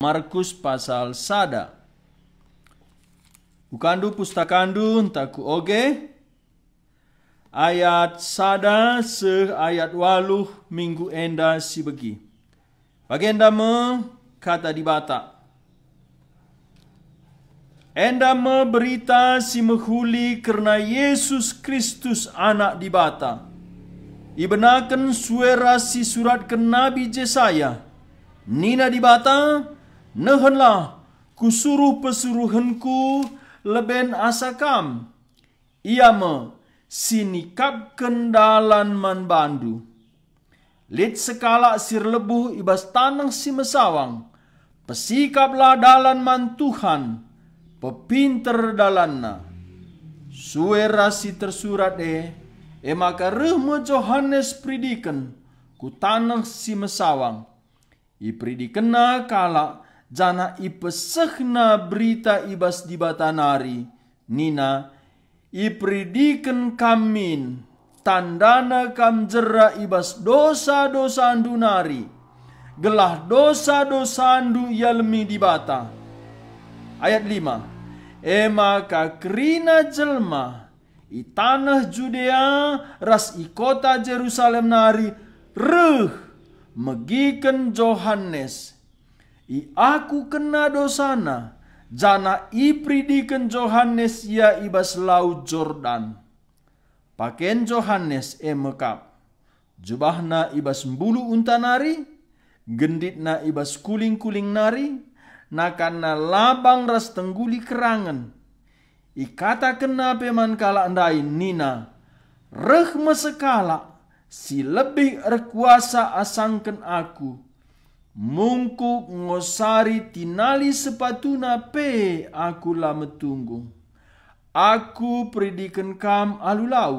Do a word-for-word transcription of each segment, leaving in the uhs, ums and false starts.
Markus pasal sada. Ukandu pustakandu ntah ku oge, ayat sada seh ayat waluh minggu enda si begi. Bagenda me kata Dibata. Enda me berita si mehuli kerna Jesus Kristus, Anak Dibata. Ibenaken sue ras si suratken Nabi Jesaya. Nina Dibata, "Nehenlah, Kusuruh pesuruhenKu leben asa kam. Ia me si nikapken dalan man bandu." Lit sekalak si erlebuh i bas taneh si mesawang, pesikaplah dalan man Tuhan, pepinter dalanna. Sue ras si tersurat e, e maka reh me Johanes Peridiken ku taneh si mesawang. Iperidikenna kalak, janah ipesehna berita i bas Dibata nari, nina, "Iperidiken kam min, tandana kam jera i bas dosa-dosandu nari, gelah dosa-dosandu ialemi Dibata." Ayat lima, "E maka kerina jelma i taneh Judea ras i kota Jerusalem nari reh megiken Johanes. Iakukenna dosana, janah iperidiken Johanes ia i bas Lau Jordan." Paken Johanes e mekap. Jubahna i bas mbulu unta nari, genditna i bas kuling-kuling nari, nakanna labang ras tengguli kerangen. Ikatakenna pe man kalak ndai nina, "Reh me sekalak si lebih erkuasa asangken aku. Mungkuk ngosari tinali sepatuna pe aku la metunggung. Aku peridiken kam alu lau,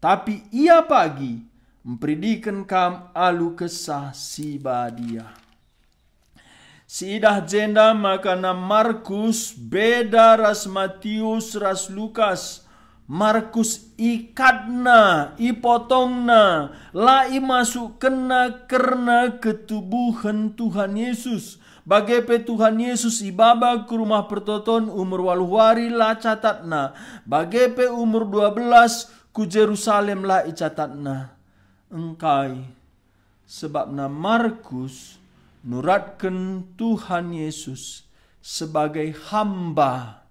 tapi ia pagi mperidiken kam alu Kesah Si Badia." Siidah jenda maka na Markus beda ras Matius ras Lukas. Markus ikatna, ipotongna, la imasukkenna kerna ketubuhen Tuhan Yesus. Bage pe Tuhan Yesus ibaba ku Rumah Pertoton umur waluh wari la catatna. Bage pe umur dua belas ku Jerusalem la icatatna. Engkai? Sebabna Markus nuratken Tuhan Yesus sebagai hamba,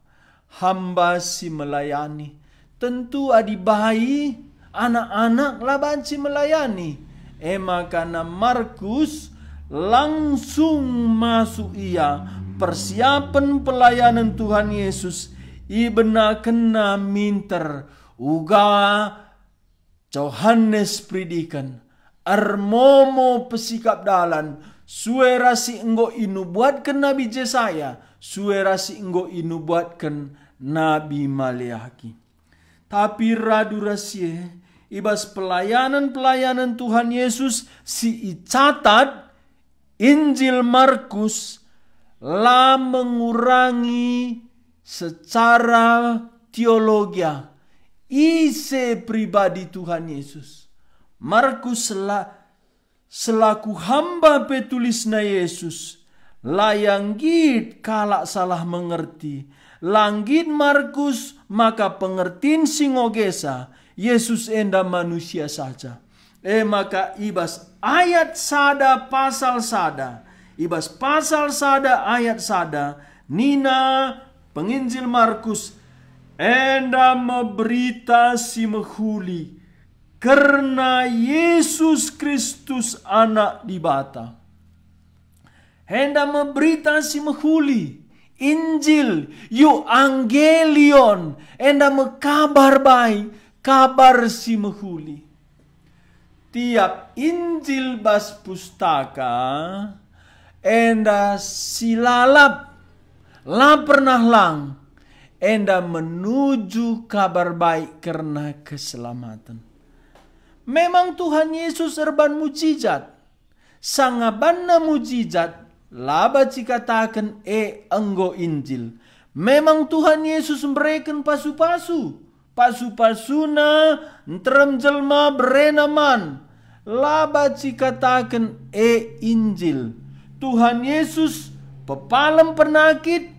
hamba si melayani. Tentu adi bai anak-anak la banci melayani. E maka na Markus langsung masuk ia persiapen pelayanen Tuhan Yesus, ibenakenna minter uga Johanes Peridiken, ermomo pesikap dalan, sue ras si enggo inubuatken Nabi Jesaya, sue ras si enggo inubuatken Nabi Maleaki. Tapi radu ras si e, i bas pelayanan-pelayanan Tuhan Yesus si icatat Injil Markus la mengurangi secara teologia ise pribadi Tuhan Yesus. Markus la, selaku hamba petulisna Yesus, la ia nggit kalak salah mengerti. La nggit Markus maka pengertin si ngogesa, Yesus enda manusia saja. E maka i bas ayat sada pasal sada, i bas pasal sada ayat sada, nina penginjil Markus, "Enda me berita si mehuli kerna Yesus Kristus, Anak Dibata." Enda me berita si mehuli, Injil, euangelion, enda me Kabar Baik, kabar si mehuli. Tiap Injil bas pustaka enda si lalap, la pernah lang, enda menuju Kabar Baik kerna keselamaten. Memang Tuhan Yesus erban mujizat. Sanga banna mujizat, la banci kataken e enggo Injil. Memang Tuhan Yesus mbereken pasu-pasu. Pasu-pasuNa nterem jelma berena man. La banci kataken e Injil. Tuhan Yesus pepalem penakit,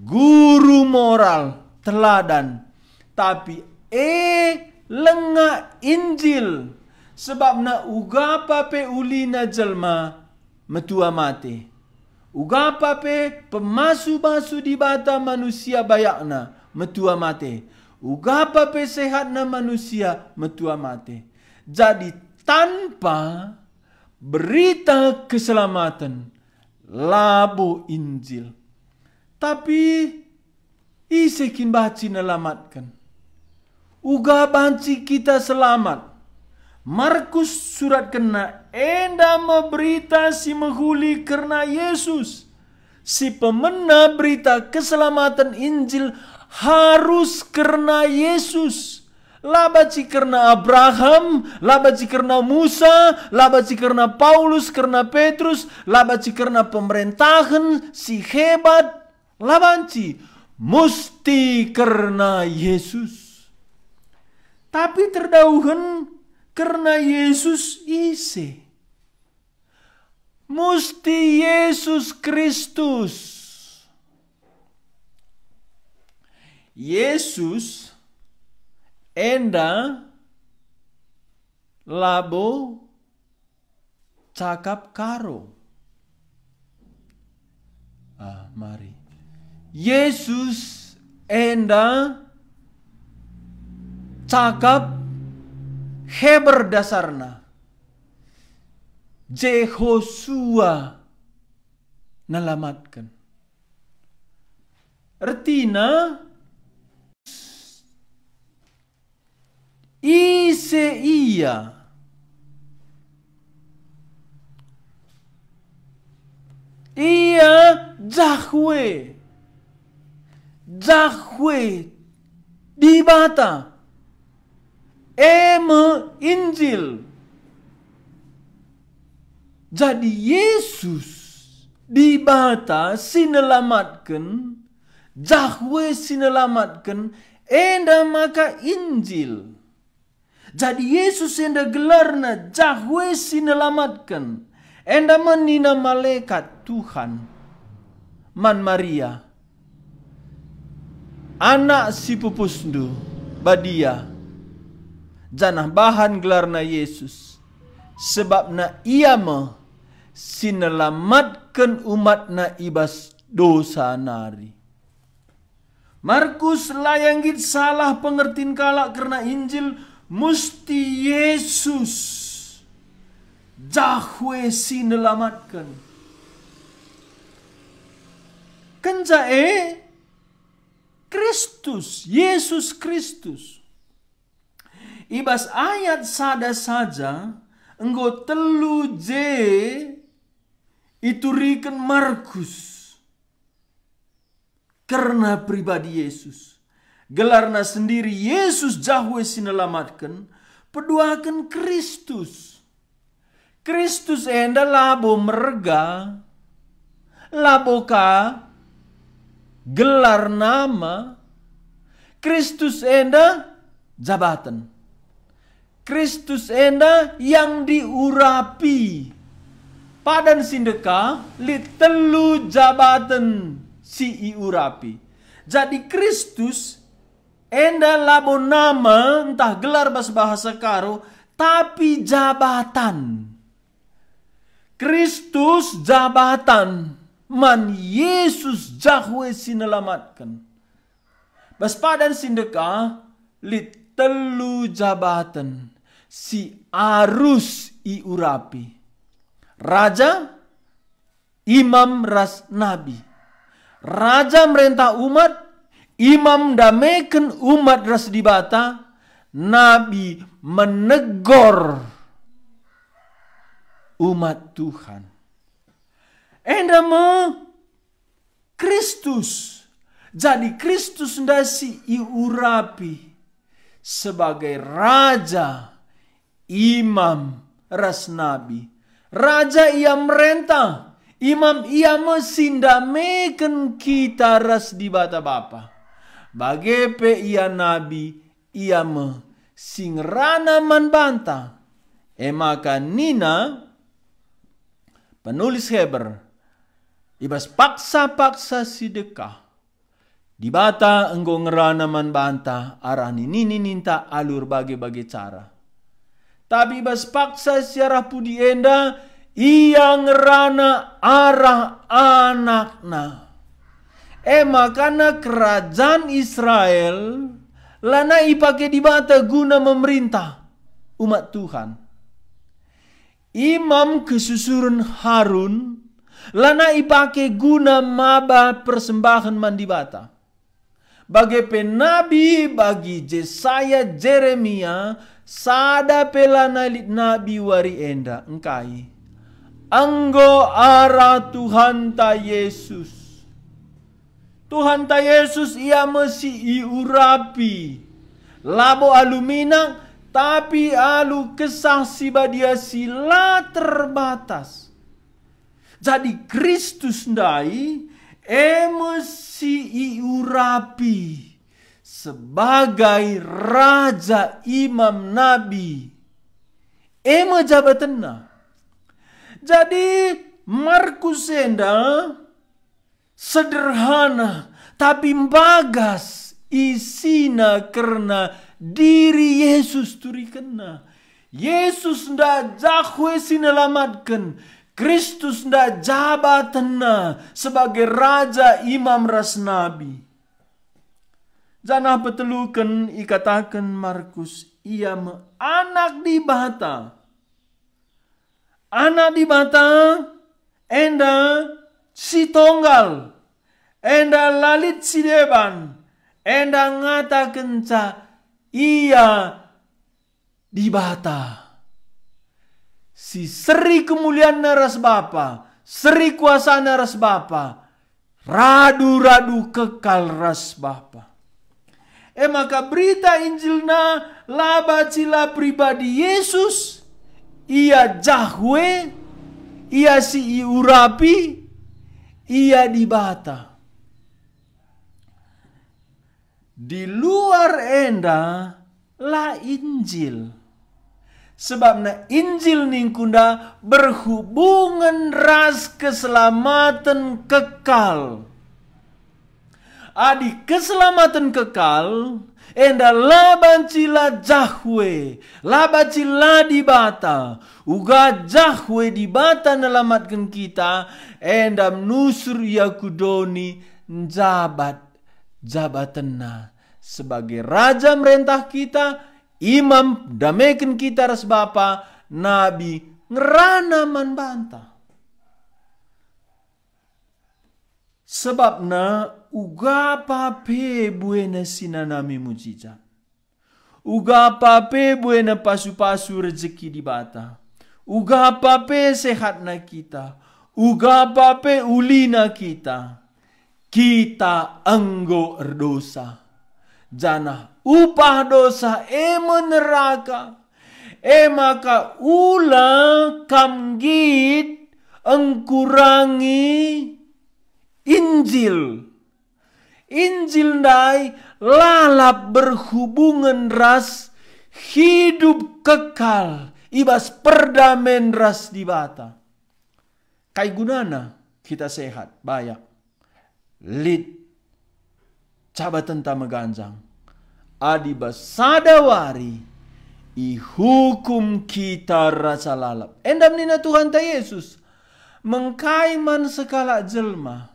guru moral, teladan. Tapi e langa Injil, sebabna ugapa pe ulina jelma metua mate. Ugapa pe pemasu-masu Dibata manusia bayakna metua mate. Ugapa pe sehatna manusia metua mate. Jadi tanpa berita keselamaten labo Injil. Tapi ise kin banci nelamatken? Uga banci kita selamat? Markus suratkenna enda me berita si mehuli kerna Yesus. Si pemena berita keselamaten Injil harus kerna Yesus. La banci kerna Abraham, la banci kerna Musa, la banci kerna Paulus, kerna Petrus, la banci kerna pemerentahen si hebat, la banci. Musti kerna Yesus. Tapi terdauhen kerna Yesus ise? Musti Yesus Kristus. Yesus enda labo cakap Karo. Ah, mari. Yesus enda cakap Heber dasarna. Jehosua nelamatken. Ertina, ise ia? Ia Jahwe. Jahwe Dibata. E me Injil. Jadi Yesus, Dibata si nelamatken, Jahwe si nelamatken, enda maka Injil. Jadi Yesus enda gelarna Jahwe si nelamatken. Enda me nina malekat Tuhan man Maria, "Anak si pupusndu badia, janah bahan gelarna Yesus, sebabna ia me si nelamatken umatna i bas dosa nari." Markus la ia nggit salah pengertin kalak kerna Injil, musti Yesus Jahwe si nelamatken. Kenca e, Kristus, Yesus Kristus. I bas ayat sada saja enggo telu je ituriken Markus kerna pribadi Yesus. Gelarna sendiri Yesus Jahwe si nelamatken, peduaken Kristus. Kristus enda labo merga, labo ka gelar nama. Kristus enda jabaten. Kristus enda yang diurapi. Padan si ndeka lit telu jabaten si iurapi. Jadi Kristus enda labo nama ntah gelar bas bahasa Karo, tapi jabatan. Kristus jabatan man Yesus Jahwe si nelamatken. Bas padan si ndeka lit telu jabaten si arus iurapi. Raja, imam ras nabi. Raja merentah umat, imam ndameken umat ras Dibata, nabi menegor umat Tuhan. Enda me Kristus. Jadi Kristus ndai si iurapi sebagai raja, imam, ras nabi. Raja ia merentah, imam ia me si ndameken kita ras Dibata Bapa. Bage pe ia nabi, ia me si ngerana man banta. E maka nina penulis Heber, I bas paksa-paksa si dekah, Dibata enggo ngerana man banta arah nini-nininta alu erbage-bage cara. Tapi i bas paksa si arah pudi enda, Ia ngerana arah AnakNa. E maka kerajan Israel lanai ipake Dibata guna memerintah umat Tuhan. Imam kesusuren Harun lanai ipake guna maba persembahen man Dibata. Bage pe nabi bagi Jesaya, Jeremia, sada pe lanai lit nabi wari enda engkai. Enggo arah Tuhanta Yesus. Tuhanta Yesus Ia me si iurapi, labo alu minak, tapi alu Kesah Si Badia si la terbatas. Jadi Kristus ndai e me si iurapi sebagai Raja, Imam, Nabi, e me jabatenna. Jadi Markus enda sederhana, tapi mbagas isina kerna diri Yesus turikenna. Yesus nda Jahwe si nelamatken, Kristus nda jabatenna sebagai Raja, Imam ras Nabi. Janah peteluken ikataken Markus, Ia me Anak Dibata. Anak Dibata enda si tonggal, enda la lit si deban, enda ngatakenca Ia Dibata. Si seri kemulianNa ras Bapa, seri kuasaNa ras Bapa, radu-radu kekal ras Bapa. E maka berita Injilna la banci la pribadi Yesus, Ia Jahwe, Ia si iurapi, Ia Dibata. Di luar enda, la Injil. Sebabna Injil ningkunda berhubungen ras keselamaten kekal. Adi keselamaten kekal, enda la banci la Jahwe, la banci la Dibata, uga Jahwe Dibata nelamatken kita, enda nusur Ia ku doni njabat jabatenNa sebagai Raja merentah kita, Imam ndameken kita ras Bapa, Nabi ngerana man banta. Sebabna uga pa pe buena si nanami mujijat. Uga pa pe buena pasu-pasu rejeki Dibata. Uga pa pe sehatna kita. Uga pa pe ulina kita. Kita enggo erdosa. Janah upah dosa e me neraka. E maka ula kam nggit engkurangi Injil. Injil ndai lalap berhubungen ras hidup kekal i bas perdamen ras Dibata. Kai gunana kita sehat, bayak, lit jabatenta meganjang, adi bas sada wari ihukum kita rasa lalap? Enda nina Tuhanta Yesus, mengkai man sekalak jelma,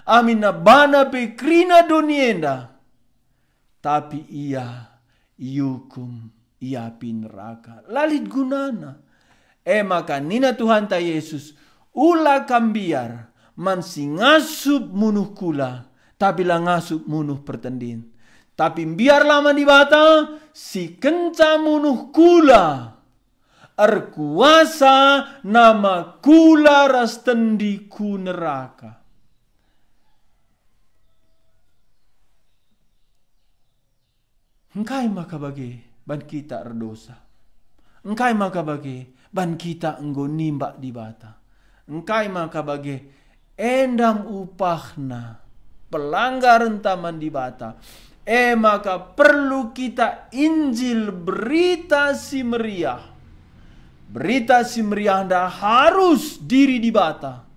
aminna bana pe kerina doni enda, tapi ia iukum, ia api neraka. La lit gunana. E maka nina Tuhanta Yesus, ula kam mbiar man si ngasup munuh kula, tapi la ngasup munuh pertendin. Tapi mbiarlah man Dibata si kenca munuh kula, erkuasa nama kula ras tendi ku neraka. Engkai maka bage ban kita erdosa? Engkai maka bage ban kita enggo nimbak Dibata? Engkai maka bage endam upahna pelanggarenta man Dibata? E maka perlu kita Injil, Berita Si Meriah. Berita Si Meriah enda harus diri Dibata.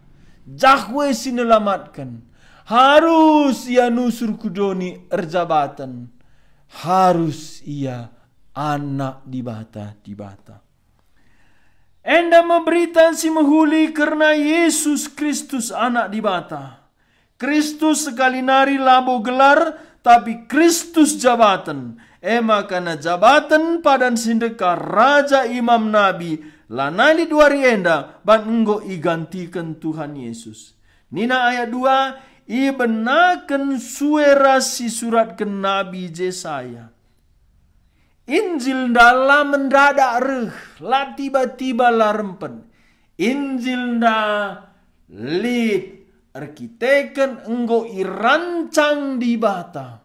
Jahwe si nelamatken. Harus ia nusur ku doni erjabaten. Harus ia anak Dibata, Dibata. Enda me berita si mehuli kerna Jesus Kristus, Anak Dibata. Kristus sekali nari labo gelar, tapi Kristus jabaten. E maka na jabaten padan si ndekah raja, imam, nabi, lanai lit wari enda, ban enggo igantiken Tuhan Yesus. Nina ayat dua, ibenaken sue ras si suratken Nabi Jesaya. Injil enda la mendadak reh, la tiba-tiba, la rempet. Injil enda lit erkiteken enggo irancang Dibata.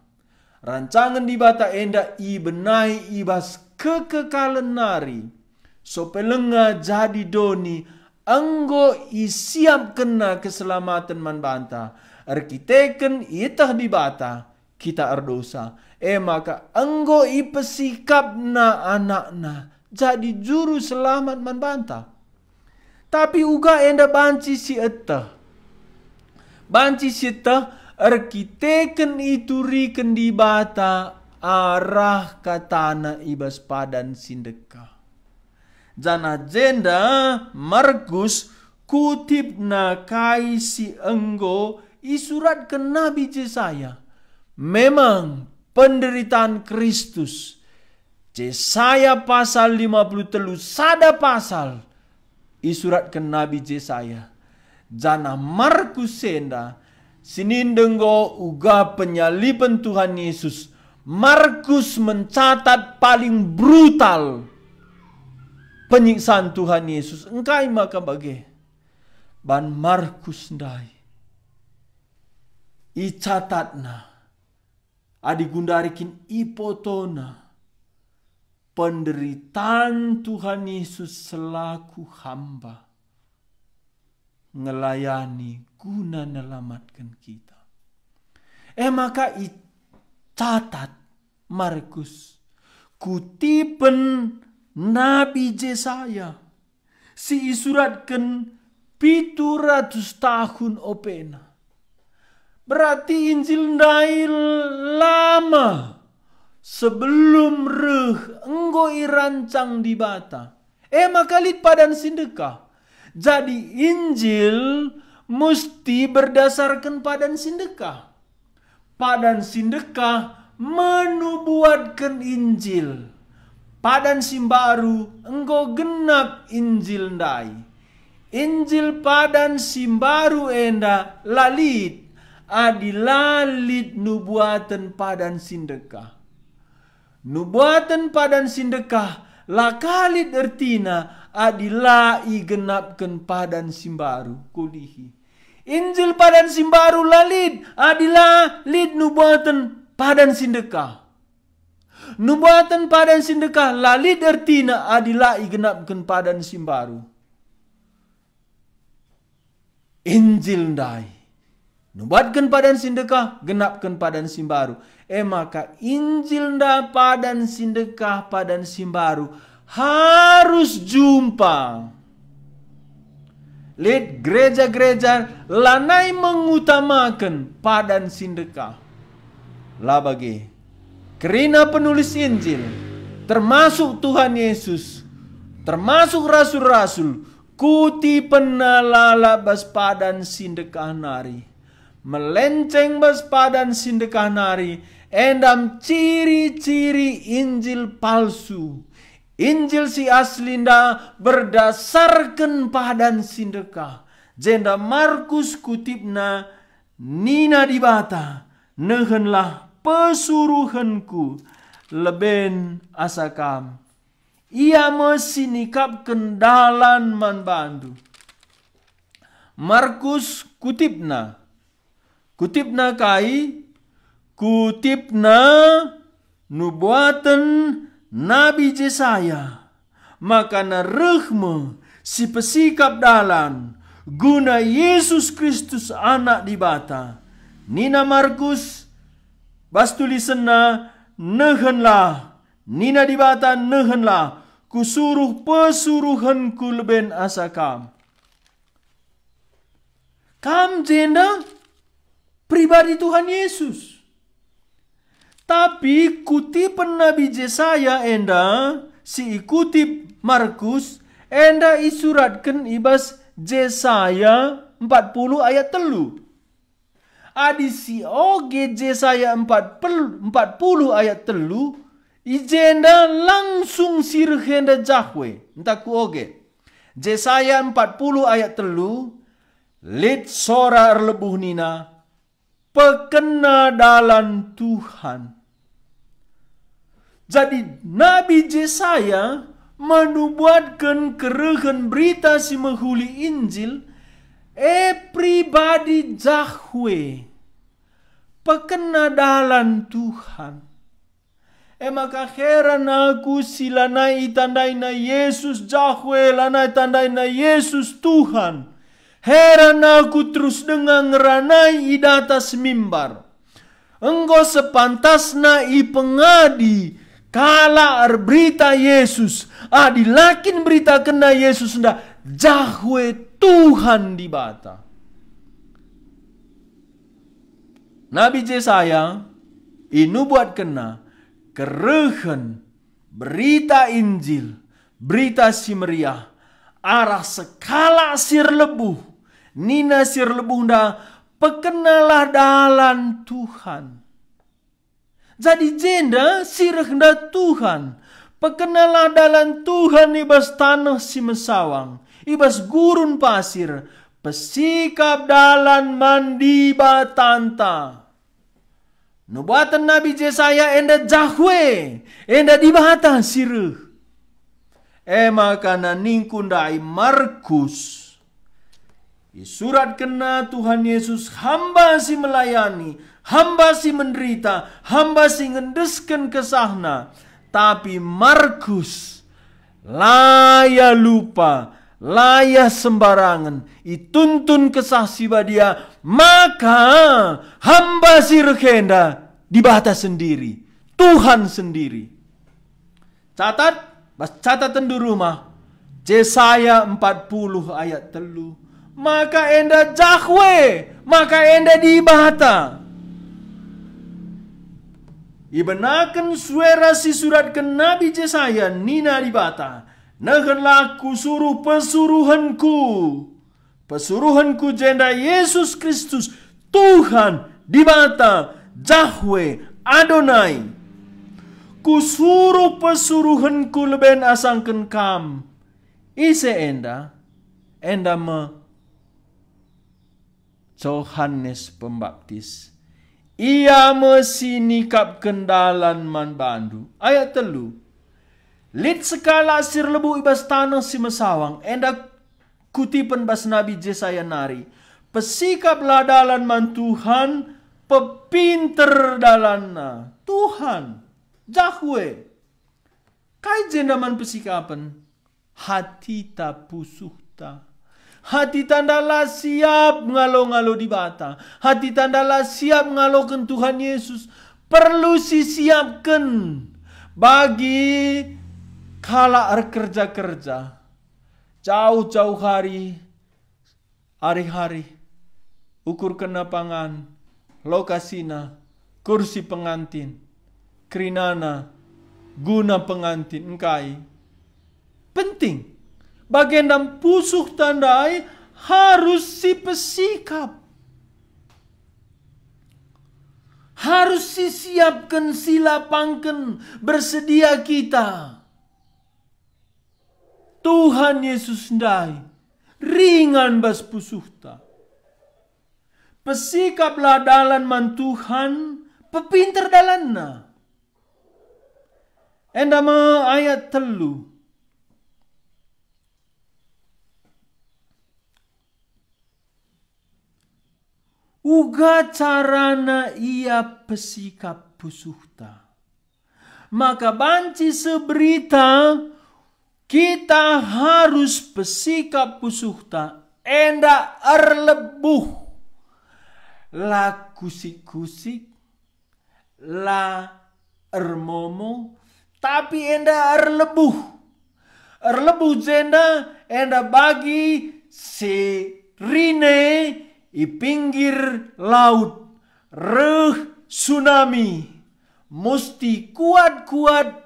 Rancangen Dibata enda ibenai i bas kekekalen nari. Sope lenga jadi doni, enggo isiapkenNa keselamaten man banta. Erkiteken ieteh Dibata, kita erdosa. E maka enggo ipesikapNa AnakNa jadi juru selamat man banta. Tapi uga enda banci sieteh. Banci sieteh erkiteken ituriken Dibata arah kataNa i bas padan si ndekah. Janah jenda Markus kutipna kai si enggo isuratken Nabi Jesaya. Memang penderitaan Kristus, Jesaya pasal lima puluh telu, sada pasal isuratken Nabi Jesaya. Janah Markus enda, si ninda enggo uga penyaliben Tuhan Yesus, Markus mencatat paling brutal penyiksaan Tuhan Yesus. Engkai maka bage? Ban Markus ndai icatatna, adi gundari kin ipotona, penderitaan Tuhan Yesus selaku hamba ngelayani guna nelamatken kita. E maka icatat Markus kutipen Nabi Jesaya si isuratken pitu ratus tahun opena. Berarti Injil ndai lama sebelum reh enggo irancang Dibata. E maka lit padan si ndekah. Jadi Injil musti berdasarken padan si ndekah. Padan si ndekah menubuatken Injil. Padan si mbaru enggo genap Injil ndai. Injil padan si mbaru enda la lit, adi la lit nubuaten padan si ndekah. Nubuaten padan si ndekah la ka lit ertina adi la igenapken padan si mbaru. Kulihi. Injil padan si mbaru la lit, adi la lit nubuaten padan si ndekah. Nubuaten padan si ndekah la lit ertina adi la igenapken padan si mbaru. Injil ndai nubuatken padan si ndekah, genapken padan si mbaru. E maka Injil enda padan si ndekah, padan si mbaru harus jumpa. Lit gereja-gereja lanai mengutamaken padan si ndekah. La bage. Kerina penulis Injil, termasuk Tuhan Yesus, termasuk rasul-rasul, kutipenna lalap bas padan si ndekah nari. Melenceng bas padan si ndekah nari, enda me ciri-ciri Injil palsu. Injil si asli enda berdasarken padan si ndekah. Jenda Markus kutipna, nina Dibata, "Nehenlah pesuruhenKu leben asa kam. Ia me si nikapken dalan man bandu." Markus kutipna. Kutipna kai? Kutipna nubuaten Nabi Jesaya, maka reh me si pesikap dalan guna Yesus Kristus, Anak Dibata. Nina Markus bas tulisenna, "Nehenlah," nina Dibata, "nehenlah, Kusuruh pesuruhenKu leben asa kam." Kam jenda pribadi Tuhan Yesus. Tapi kutipen Nabi Jesaya enda si ikutip Markus enda isuratken i bas Jesaya empat puluh ayat telu. Adi sioge Jesaya empat pel-, empat puluh ayat telu, i jenda langsung si reh enda Jahwe, ntah kuoge. Jesaya empat puluh ayat telu, lit sora erlebuh nina, "Pekena dalan Tuhan." Jadi, Nabi Jesaya menubuatken kerehen Berita Si Mehuli Injil, e pribadi Jahwe, pekena dalan Tuhan. E maka heran aku si lanai itandaina Yesus Jahwe, lanai tandaina Yesus Tuhan. Heran aku terus denga ngeranai i datas mimbar. Enggo sepantasna ipengadi kalak erberita Yesus, adi la kin beritakenna Yesus enda Jahwe Tuhan Dibata. Nabi Jesaya inubuatkenna kerehen Berita Injil, Berita Si Meriah, arah sekalak si erlebuh, nina si erlebuh enda, "Pekenalah dalan Tuhan." Jadi jenda si reh enda Tuhan, "Pekenalah dalan Tuhan i bas taneh si mesawang, i bas gurun pasir, pesikap dalan man Dibatanta." Nubuaten Nabi Jesaya enda Jahwe, enda Dibata si reh. E maka ningku ndai Markus, isuratkenna Tuhan Yesus hamba si melayani, hamba si menderita, hamba si ngendesken kesahna. Tapi Markus la ia lupa, la ia sembarangen, ituntun Kesah Si Badia, maka hamba si reh enda Dibata sendiri, Tuhan sendiri. Catat, bas catatenndu rumah, Jesaya empat puluh ayat telu, maka enda Jahwe, maka enda Dibata. Ibenaken suera si suratken Nabi Jesaya, nina Dibata, "Nehenlah Kusuruh pesuruhenKu." PesuruhenKu jenda Yesus Kristus, Tuhan, Dibata, Jahwe, Adonai. Kusuruh pesuruhenKu leben asangken kam. Ise enda? Enda me Johanes Pembaptis. Ia me si nikapken dalan man bandu. Ayat telu. Lit sekalak si erlebuh i bas taneh si mesawang, enda kutipen bas Nabi Jesaya nari, "Pesikaplah dalan man Tuhan, pepinter dalanNa." Tuhan, Jahwe. Kai jenda man pesikapen? Hatita pusuhta. Hatita enda la siap ngalo-ngalo Dibata. Hatita enda la siap ngaloken Tuhan Yesus. Perlu sisiapken bagi kalak erkerja-kerja. Jauh-jauh hari, arih-arih, ukurkenna pangan, lokasina, kursi pengantin, kerinana, guna pengantin, engkai? Penting. Bagenda pusuhta ndai harus sipesikap. Harus sisiapken, silapangken, bersedia kita. Tuhan Yesus ndai ringan bas pusuhta. Pesikaplah dalan man Tuhan, pepinter dalanNa. Enda me ayat telu. Uga carana ia pesikap pusuhta. Maka banci seh berita, kita harus pesikap pusuhta enda erlebuh. La kusik-kusik, la ermomo, tapi enda erlebuh. Erlebuh jenda enda bagi si rine i pinggir laut reh tsunami, musti kuat-kuat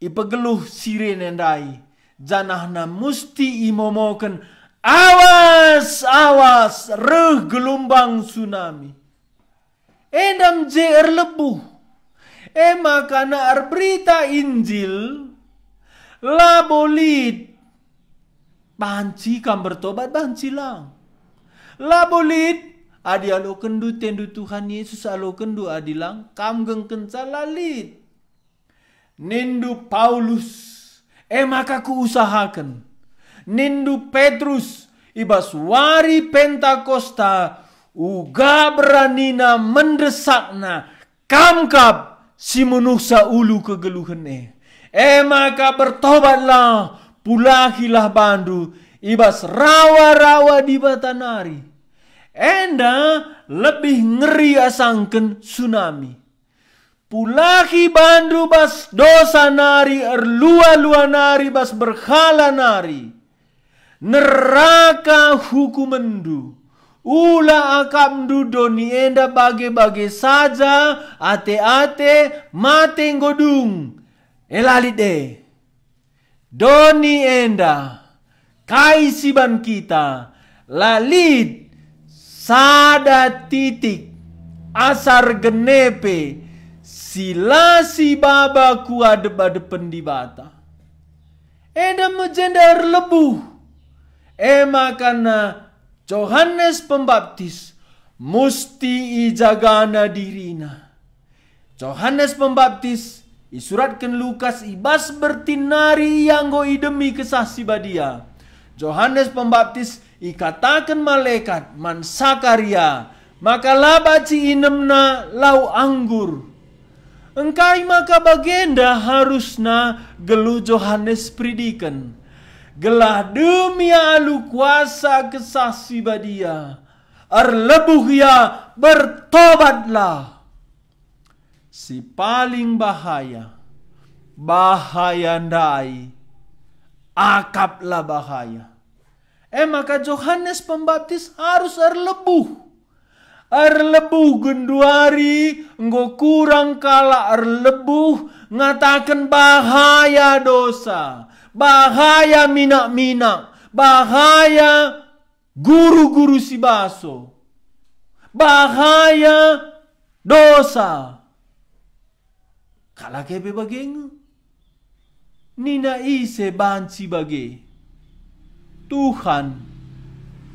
ipegeluh sirene ndai, janahna musti imomoken, "Awas, awas, reh gelumbang tsunami." Enda me je erlebuh. E maka na erberita Injil, labo lit banci kam bertobat, banci lang. Labo lit, adi alokenndu tendu Tuhan Yesus, alokenndu, adi lang, kam gengkenca la lit. Nindu Paulus, "E maka kuusahaken." Nindu Petrus, "I bas wari Pentakosta, uga beranina mendesakna, kam kap si munuhsa ulu kegeluhen e. E maka bertobatlah, pulahilah bandu i bas rawa-rawa Dibata nari." Enda lebih ngeri asangken tsunami. Pulahi bandu bas dosa nari, erlua-lua nari, bas berhala nari. Neraka hukumenndu. Ula akapndu doni enda bage-bage saja, ate-ate, mate enggo dung. E la lit e. Doni enda, kai si ban kita, la lit sada titik asa ergene pe si la sibaba ku adep-adepen Dibata. Enda me jenda erlebuh. E maka na Johanes Pembaptis musti ijagana dirina. Johanes Pembaptis isuratken Lukas, i bas bertin nari ia enggo idemi Kesah Si Badia. Johanes Pembaptis ikataken malekat man Sakaria maka la banci inemna lau anggur. Engkai maka bagenda harusna geluh Johanes Peridiken? Gelah demi alu kuasa Kesah Si Badia, erlebuh ia, bertobatlah. Si paling bahaya, bahaya ndai, akaplah bahaya. E maka Johanes Pembaptis arus erlebuh. Erlebuh genduari enggo kurang kalak erlebuh ngataken bahaya dosa, bahaya minak-minak, bahaya guru-guru si baso, bahaya dosa. Kalak e pe bage nge. Nina ise banci bage? Tuhan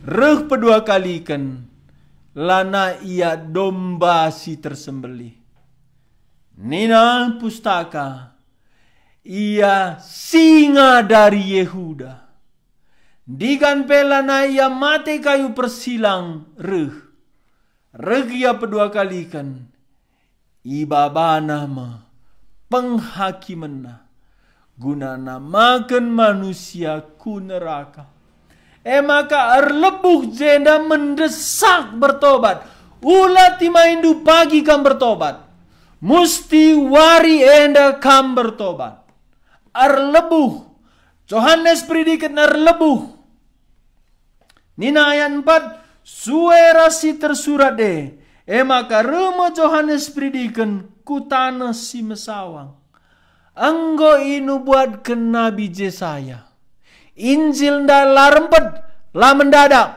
reh pedua kaliken, lanai ia domba si tersembelih. Nina pustaka, ia singa dari Yehuda. Ndigan pe lanai ia mate kayu persilang reh. Reh ia pedua kaliken, ibabana me penghakimenna, guna namaken manusia ku neraka. E maka erlebuh jenda mendesak bertobat. Ula timaindu pagi kam bertobat. Musti wari enda kam bertobat. Erlebuh. Johanes Peridiken erlebuh. Nina ayat empat, sue ras si tersurat e, e maka reh me Johanes Peridiken ku taneh si mesawang. Enggo inubuatken Nabi Jesaya. Injil enda la rempet, la mendadak.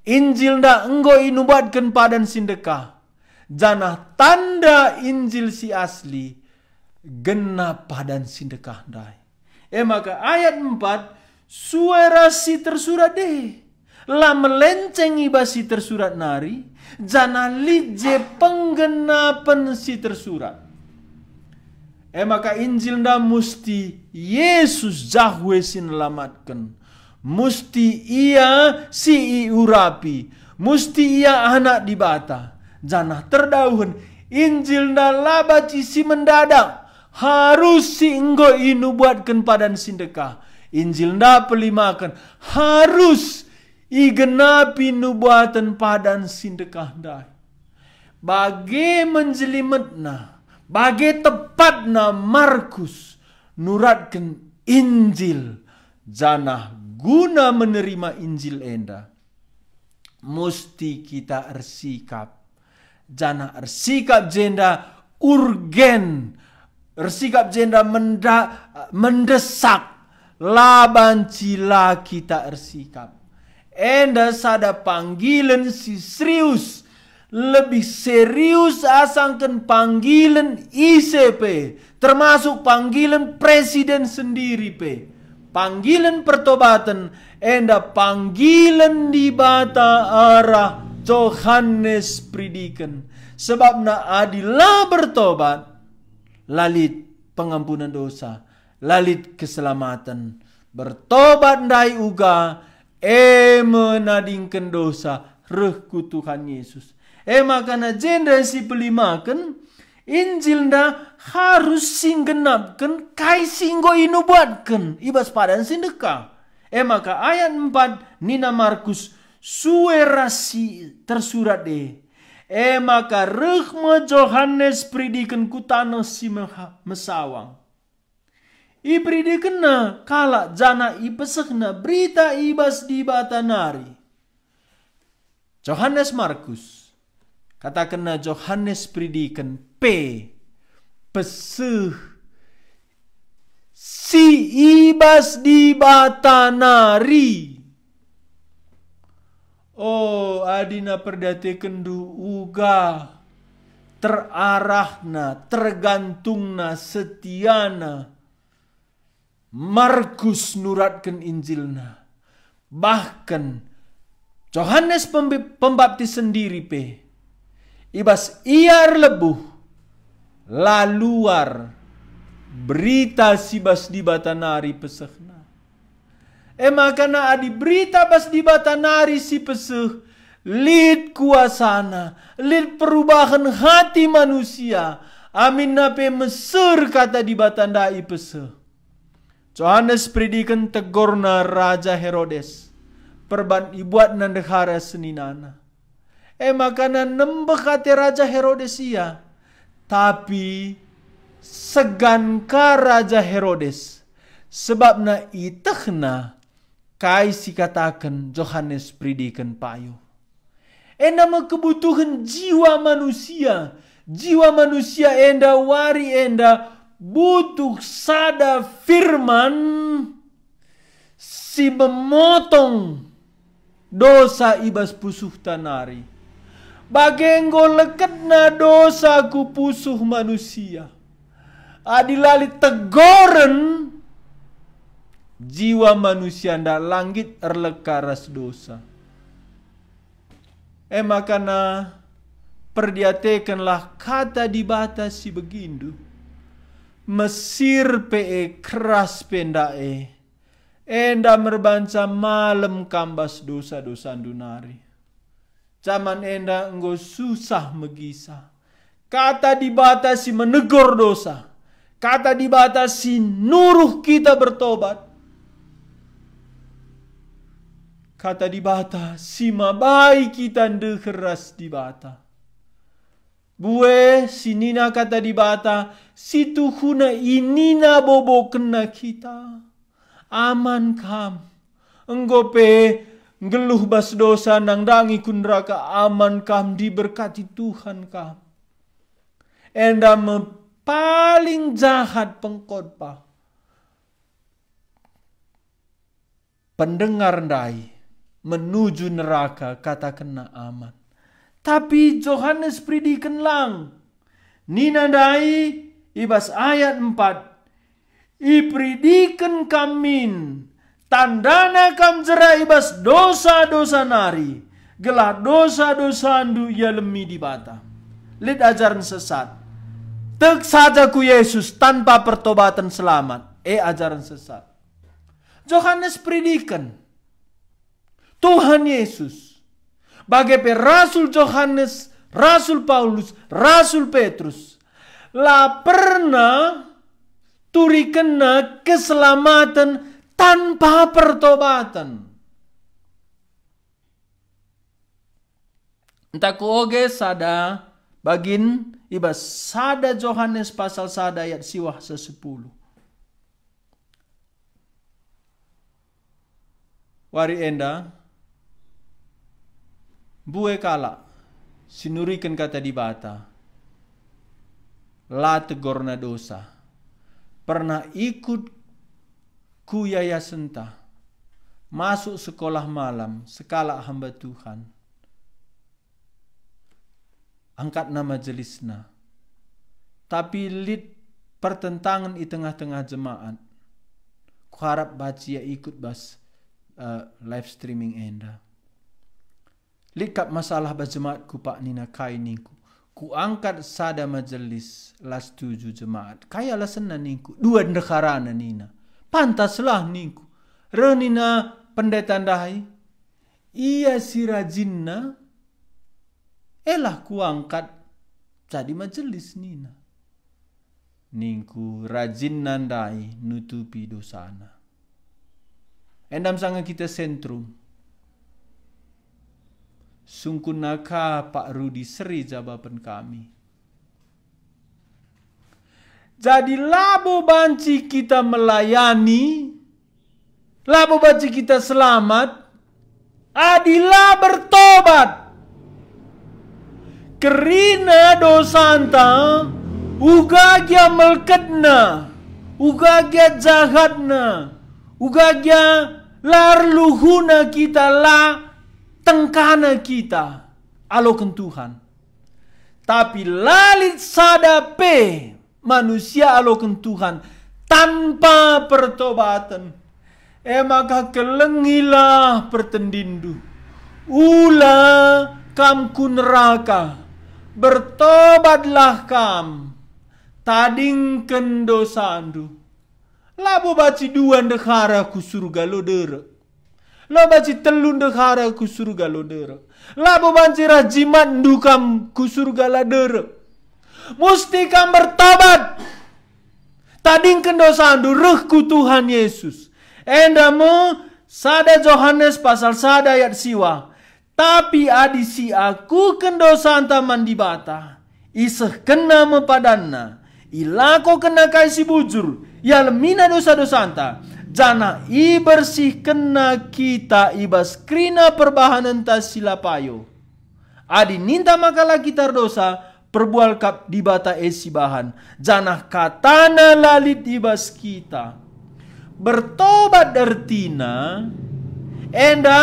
Injil enda enggo inubuatken padan si ndekah. Janah tanda Injil si asli genap padan si ndekah ndai. E maka ayat empat, sue ras si tersurat e. La melenceng i bas si tersurat nari, janah lit je penggenapen si tersurat. E maka Injil enda musti Yesus Jahwe si nelamatken. Musti ia si iurapi, musti ia Anak Dibata, janah terdauhen Injil enda la banci si mendadak, harus si enggo inubuatken padan si ndekah. Injil enda pelimaken, harus igenapi nubuaten padan si ndekah ndai. Bage menjelimetna, bage tepatna Markus nuratken Injil, janah guna menerima Injil enda, musti kita ersikap. Janah ersikap jenda urgen, ersikap jenda menda-, mendesak, la banci la kita ersikap. Enda sada panggilen si serius, lebih serius asangken panggilen ise pe, termasuk panggilen presiden sendiri pe. Panggilen pertobaten enda panggilen Dibata arah Johanes Peridiken. Sebabna adi la bertobat, la lit pengampunen dosa, la lit keselamaten. Bertobat ndai uga, e me nadingken dosa, reh ku Tuhan Yesus. E maka na jenda si pelimaken, Injil enda harus si nggenapken kai si enggo inubuatken i bas padan si ndekah. E maka ayat empat nina Markus, sue ras si tersurat e. E maka reh me Johanes Peridiken ku taneh si meha-, mesawang. Iperidikenna kalak janah ipesehna berita i bas Dibata nari. Johanes Markus, katakenna Johanes Peridiken pe peseh si i bas Dibata nari. O, adina perdiatekenndu uga terarahna, tergantungna, setiana Markus nuratken Injilna. Bahken Johanes Pembe-, Pembaptis sendiri pe, i bas ia erlebuh, la luar berita si bas Dibata nari pesehna. E maka na adi berita bas Dibata nari si peseh, lit kuasana, lit perubahen hati manusia, aminna pe meser kata Dibata ndai peseh. Johanes Peridiken tegorna Raja Herodes, perban ibuatna ndehara seninana. E maka nembeh ate Raja Herodes ia, tapi segan ka Raja Herodes, sebabna ietehna kai si kataken Johanes Peridiken payo. Enda me kebutuhen jiwa manusia. Jiwa manusia enda wari enda butuh sada firman si memotong dosa i bas pusuhta nari. Bage enggo leketna dosa ku pusuh manusia. Adi la lit tegoren, jiwa manusia ndak la nggit erleka ras dosa. E maka na, perdiatekenlah kata Dibata si begindu. Mesir pe e, keras pe ndak e, enda merbanca malem kam bas dosa-dosandu nari. Jaman enda enggo susah megisa. Kata Dibata si menegur dosa. Kata Dibata si nuruh kita bertobat. Kata Dibata si mabai kita ndeher ras Dibata. Bue si nina Kata Dibata, si tuhuna inina bobokenna kita. Aman kam. Enggo pe nggeluh bas dosa nandangi ku neraka, aman kam, diberkati Tuhan kam. Enda me paling jahat pengkhotbah. Pendengar ndai menuju neraka, katakenna aman. Tapi Johanes Peridiken lang. Nina ndai i bas ayat empat, "Iperidiken kam min, tandana kam jera i bas dosa-dosa nari, gelah dosa-dosandu ialemi Dibata." Lit ajaren sesat. Tek saja ku Yesus tanpa pertobaten selamat. E ajaren sesat. Johanes Peridiken, Tuhan Yesus, bage pe Rasul Johanes, Rasul Paulus, Rasul Petrus, la pernah turikenna keselamaten tanpa pertobaten. Enta kuoge sada bagin i bas sada Johanes pasal sada ayat siwah sesepuluh. Wari enda, Mbue kalak si nuriken Kata Dibata, la tegorna dosa, pernah ikut ku yayasenta, masuk sekolah malam sekalak hamba Tuhan, angkatna majelisna. Tapi lit pertentangen i tengah-tengah jemaat. Kuharap banci ia ikut bas, eh, live streaming enda. Lit kap masalah bas jemaatku, Pak, nina kai ningku. Kuangkat sada majelis, la setuju jemaat. Kai alasenna ningku? Dua ndeharana nina. Pantaslah ningku. Reh nina pendeta ndai, ia si rajinna, elah kuangkat jadi majelis nina. Ningku, rajinna ndai nutupi dosana. Enda me sanga kita sentrum. Sungkunna ka Pak Rudi seri jabapen kami. Jadi labo banci kita melayani, labo banci kita selamat, adi la bertobat. Kerina dosanta, uga gia melketna, uga gia jahatna, uga gia la erluhuna kita, la tengkana kita aloken Tuhan. Tapi la lit sada pe manusia aloken Tuhan tanpa pertobaten. E maka kelengilah pertendinndu. Ula kam ku neraka. Bertobatlah kam. Tadingken dosandu. Labo banci dua ndehara ku surga lo derek. La banci telu ndehara ku surga lo derek. Labo banci reh jimatndu kam ku surga la derek. Musti kam bertobat. Tadingken dosandu, reh ku Tuhan Yesus. Enda me sada Johanes pasal sada ayat siwah. Tapi adi siakuken dosanta man Dibata, isehkenNa me padanNa, ilakokenNa kai si bujur, ialemiNa dosa-dosanta, janah ibersihkenNa kita i bas kerina perbahanenta si la payo. Adi ninta maka la kita erdosa, perbual kap Dibata e sibahan, janah kataNa la lit i bas kita. Bertobat ertina enda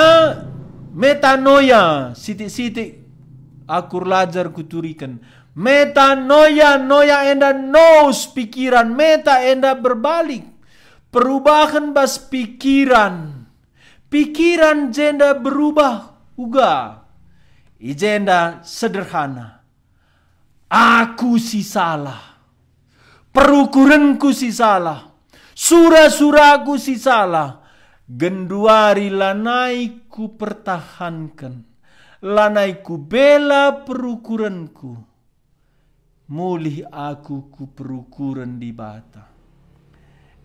metanoia, sitik-sitik aku erlajar kuturiken. Metanoia, noia enda nous pikiran, meta enda berbalik. Perubahen bas pikiran. Pikiran jenda berubah uga. I jenda sederhana. Aku si salah. Perukurenku si salah. Sura-suraku si salah. Genduari lanai kupertahanken. Lanai kubela perukurenku. Mulih aku ku perukuren Dibata.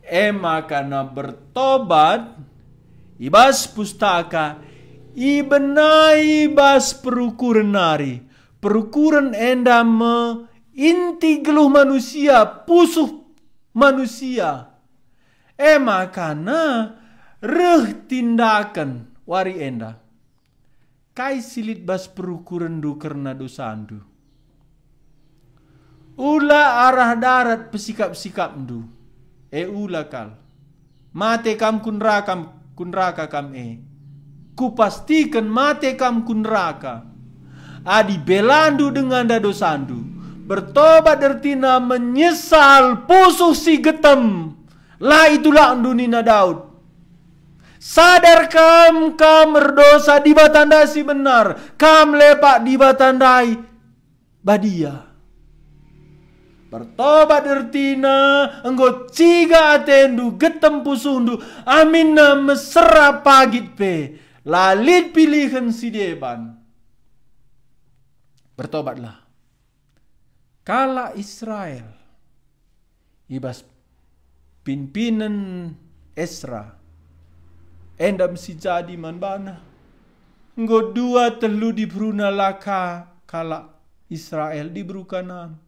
E maka na bertobat i bas pustaka, ibenai bas perukuren nari. Perukuren enda me inti geluh manusia, pusuh manusia. E maka na reh tindaken wari enda. Kai si lit bas perukurenndu kerna dosandu? Ula arah darat pesikap-sikapndu, e ula kal. Mate kam ku neraka, ku neraka kam e. Kupastiken mate kam ku neraka. Adi belandu denganda dosandu, bertobat ertina menyesal pusuh si getem, la itulakndu nina Daud. Sadar kam, kam erdosa, Dibata ndai si benar, kam lepak, Dibata ndai badia. Bertobat ertina enggo ciga atendu, getem pusuhndu, aminna mesera pagit pe, la lit pilihen si deban. Bertobatlah. Kalak Israel i bas pinpinen Esra, enda me si jadi man bana. Enggo dua telu diberuna la ka kalak Israel diberu Kanaan.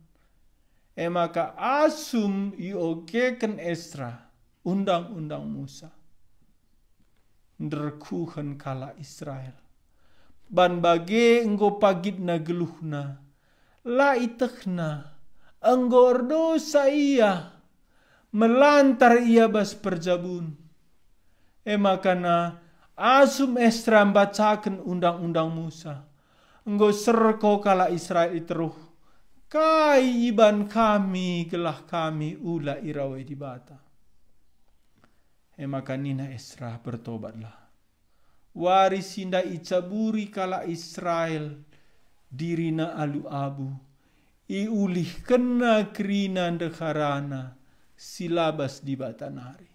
E maka asum iogeken Esra Undang-undang Musa, nderkuhen kalak Israel. Ban bage enggo pagitna geluhna, la ietehna, enggo erdosa ia, melantar ia bas perjabun. E makana asum Esra mbacaken Undang-undang Musa, enggo serko kalak Israel i teruh, "Kai iban kami gelah kami ula irawai Dibata?" E maka nina Esra, "Bertobatlah." Wari si ndai icaburi kalak Israel dirina alu abu, iulihkenna kerina ndeharana si la bas Dibata nari.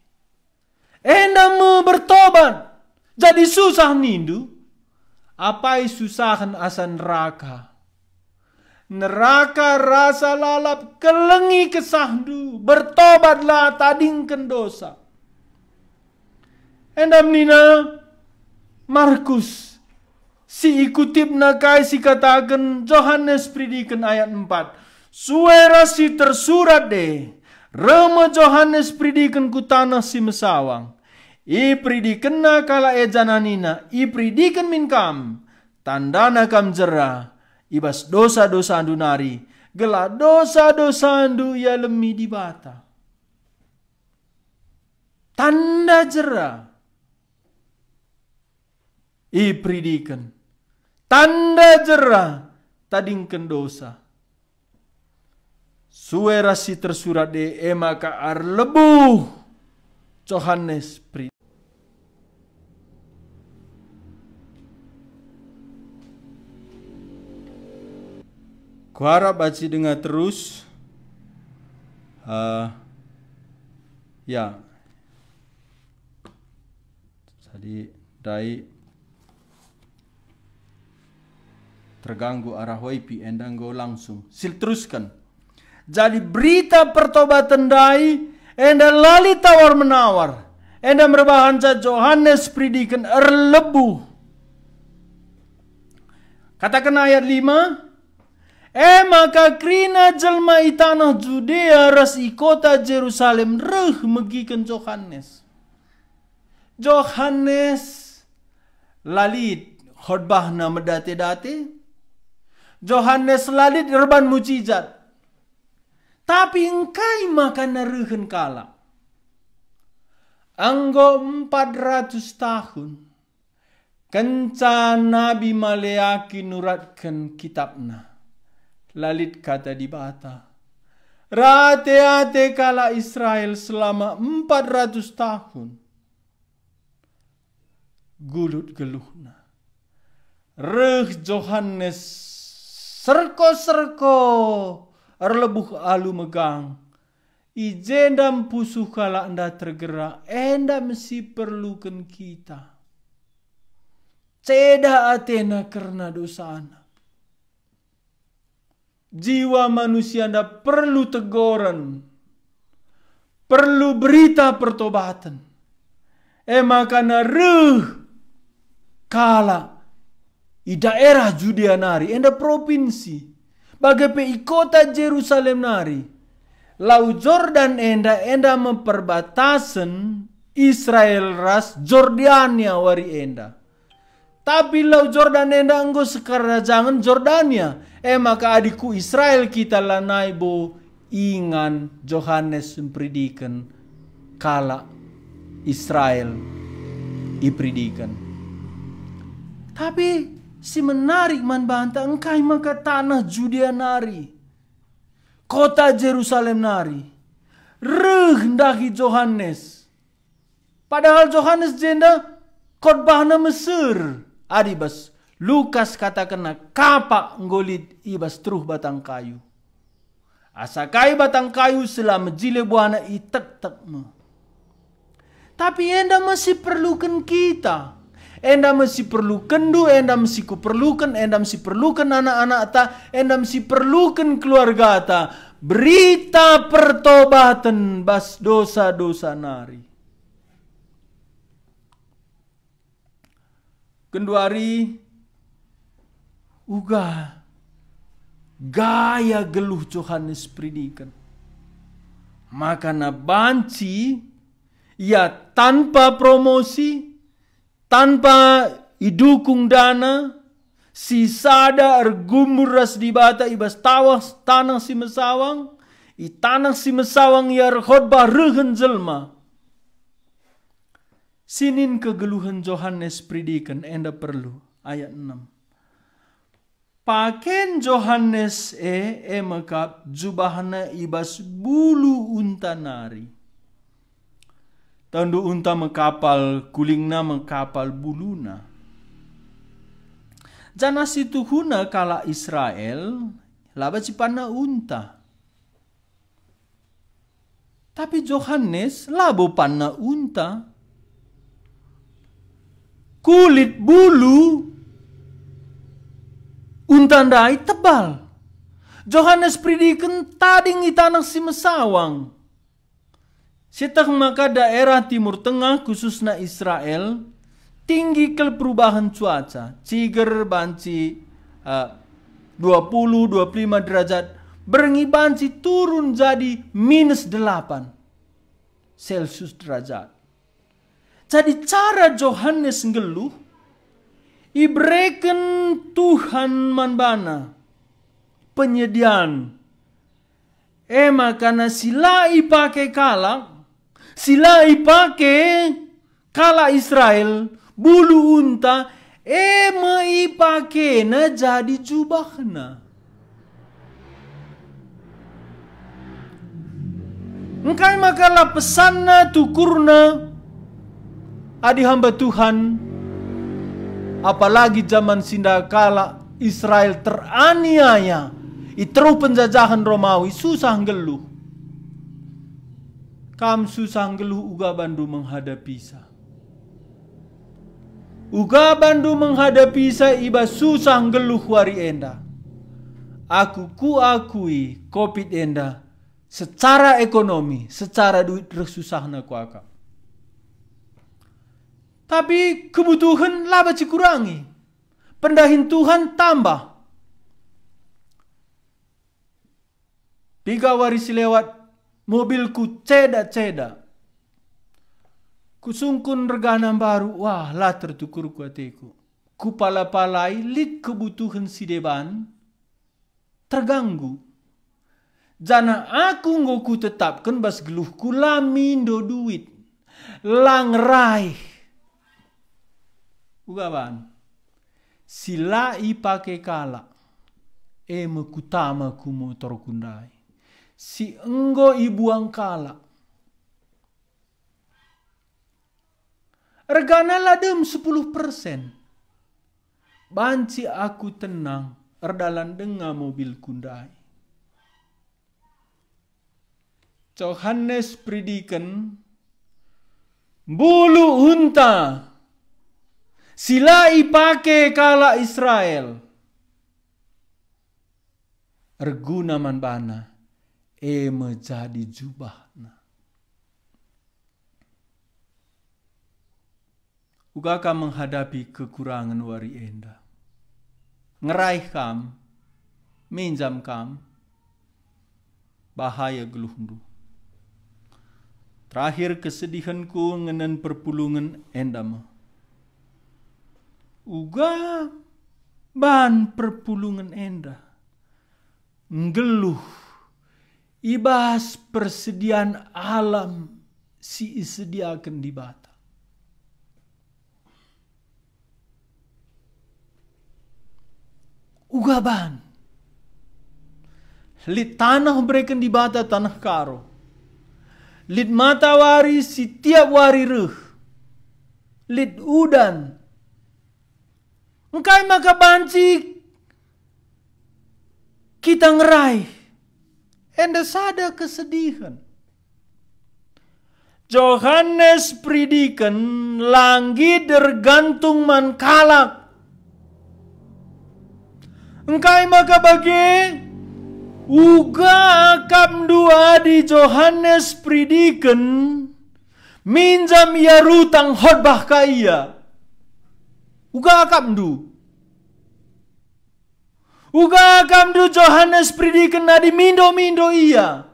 Enda me bertobat, jadi susah nindu? Apai susahen asa neraka? Neraka rasa lalap, kelengi kesahndu, bertobatlah, tadingken dosa. Enda menina Markus, si ikutipna kai si kataken Johanes Peridiken ayat empat. Sue ras si tersurat e, reh me Johanes Peridiken ku taneh si mesawang. Iperidikenna kalak e janah nina, "Iperidiken min kam, tandana kam jera i bas dosa-dosandu nari, gelah dosa-dosandu ialemi Dibata." Tanda jera iperidiken, tanda jera tadingken dosa. Sue ras si tersurat e, e maka erlebuh Johanes Peri-, Kuharap banci denga terus. Eh, ya. Jadi, ndai terganggu arah wifi, enda enggo langsung. Sil terusken. Jadi berita pertobaten ndai enda la lit tawar-menawar. Enda merbahanca Johanes Peridiken erlebuh. Kataken ayat lima, "E maka kerina jelma i taneh Judea ras i kota Jerusalem reh megiken Johanes." Johanes la lit khotbahna medate-date. Johanes la lit erban mujizat. Tapi engkai maka nerehen kalak? Enggo empat ratus tahun kenca Nabi Maleaki nuratken kitabna, la lit Kata Dibata. Rate-ate kalak Israel selama empat ratus tahun gulut geluhna. Reh Johanes serko-serko erlebuh alu megang. I jenda mpusuh kalak enda tergerak, enda me si perluken kita. Ceda atena kerna dosana. Jiwa manusia enda perlu tegoren, perlu berita pertobaten. E maka reh kalak i daerah Judea nari, enda propinsi, bage pe i kota Jerusalem nari. Lau Jordan enda, enda me perbatasen Israel ras Jordania wari enda. Tapi Lau Jordan enda enggo sekerajangen Jordania. E maka adi ku Israel kita lanai bo ingan Johanes mperidiken kalak Israel iperidiken. Tapi si menarik man banta, engkai maka taneh Judea nari, kota Jerusalem nari, reh ndahi Johanes. Padahal Johanes jenda khotbahna meser. Adi bas Lukas katakenna kapak enggo lit i bas teruh batang kayu. Asa kai batang kayu sela mejile buahna itektek me. Tapi enda me si perluken kita. Enda me si perlukenndu, enda me si kuperluken, enda me si perluken anak-anakta, enda me si perluken keluargata. Berita pertobaten bas dosa-dosa nari. Genduari uga gaya geluh Johanes Peridiken. Makana banci ia tanpa promosi, tanpa idukung dana, Si sada ergumul ras Dibata i bas tawah taneh si mesawang, i taneh si mesawang ia erkhotbah rehen jelma. Sinin kegeluhen Johanes Peridiken enda perlu, ayat enem. Paken Johanes e, e me kap jubahna i bas bulu unta nari. Tanduk unta me kapal, kulingna me kapal buluna. Janah situhuna kalak Israel la banci panna unta. Tapi Johanes labo panna unta. Kulit bulu unta ndai tebal. Johanes Peridiken tading i taneh si mesawang. Sieteh maka daerah Timur Tengah, khususna Israel, tinggi kal perubahan cuaca, ciger banci, eh, dua puluh, dua puluh lima derajat, berngi banci turun jadi minus delapan Celsius derajat. Jadi cara Johanes nggeluh, ibereken Tuhan man bana penyedian. E maka si la ipake kalak, si la ipake kalak Israel, bulu unta, e me ipakena jadi jubahna. Engkai maka la pesanna, tukurna, adi hamba Tuhan, apalagi jaman si enda kalak Israel teraniaya i teruh penjajahan Romawi, susah nggeluh. Kam susah nggeluh uga bandu menghadanisa. Uga bandu menghadanisa i bas susah nggeluh wari enda. Aku kuakui covid enda secara ekonomi, secara duit reh susahna kuakap. Tapi kebutuhen la banci kurangi. Pendahin Tuhan tambah. Piga wari si lewat, mobilku ceda-ceda. Kusungkun regana mbaru, wah, la tertukurku ateku. Kupala-palai lit kebutuhen si deban terganggu. Janah aku enggo kutetapken bas geluhku la mindo duit, la ngeraih. Uga ban, si la ipake kalak, e me kutama ku motorku ndai, si enggo ibuang kalak. Regana la dem sepuluh persen. Banci aku tenang erdalan denga mobilku ndai. Johanes Peridiken, bulu unta si la ipake kalak Israel, erguna man bana, e me jadi jubahna. Uga kam menghadapi kekurangan wari enda? Ngeraih kam, minjam kam, bahaya geluhndu. Terakhir kesedihenku ngenen perpulungen enda me. Uga ban perpulungen enda nggeluh i bas persedian alam si isediaken Dibata. Uga ban. Lit taneh ibereken Dibata, taneh Karo. Lit matawari si tiap wari reh. Lit udan. Engkai maka banci kita ngeraih? Enda sada kesedihen. Johanes Peridiken la nggit ergantung man kalak. Engkai maka bage? Uga akapndu adi Johanes Peridiken minjam ia rutang, khotbah ka ia. Uga akapndu. Uga akapndu Johanes Peridiken adi mindo-mindo ia.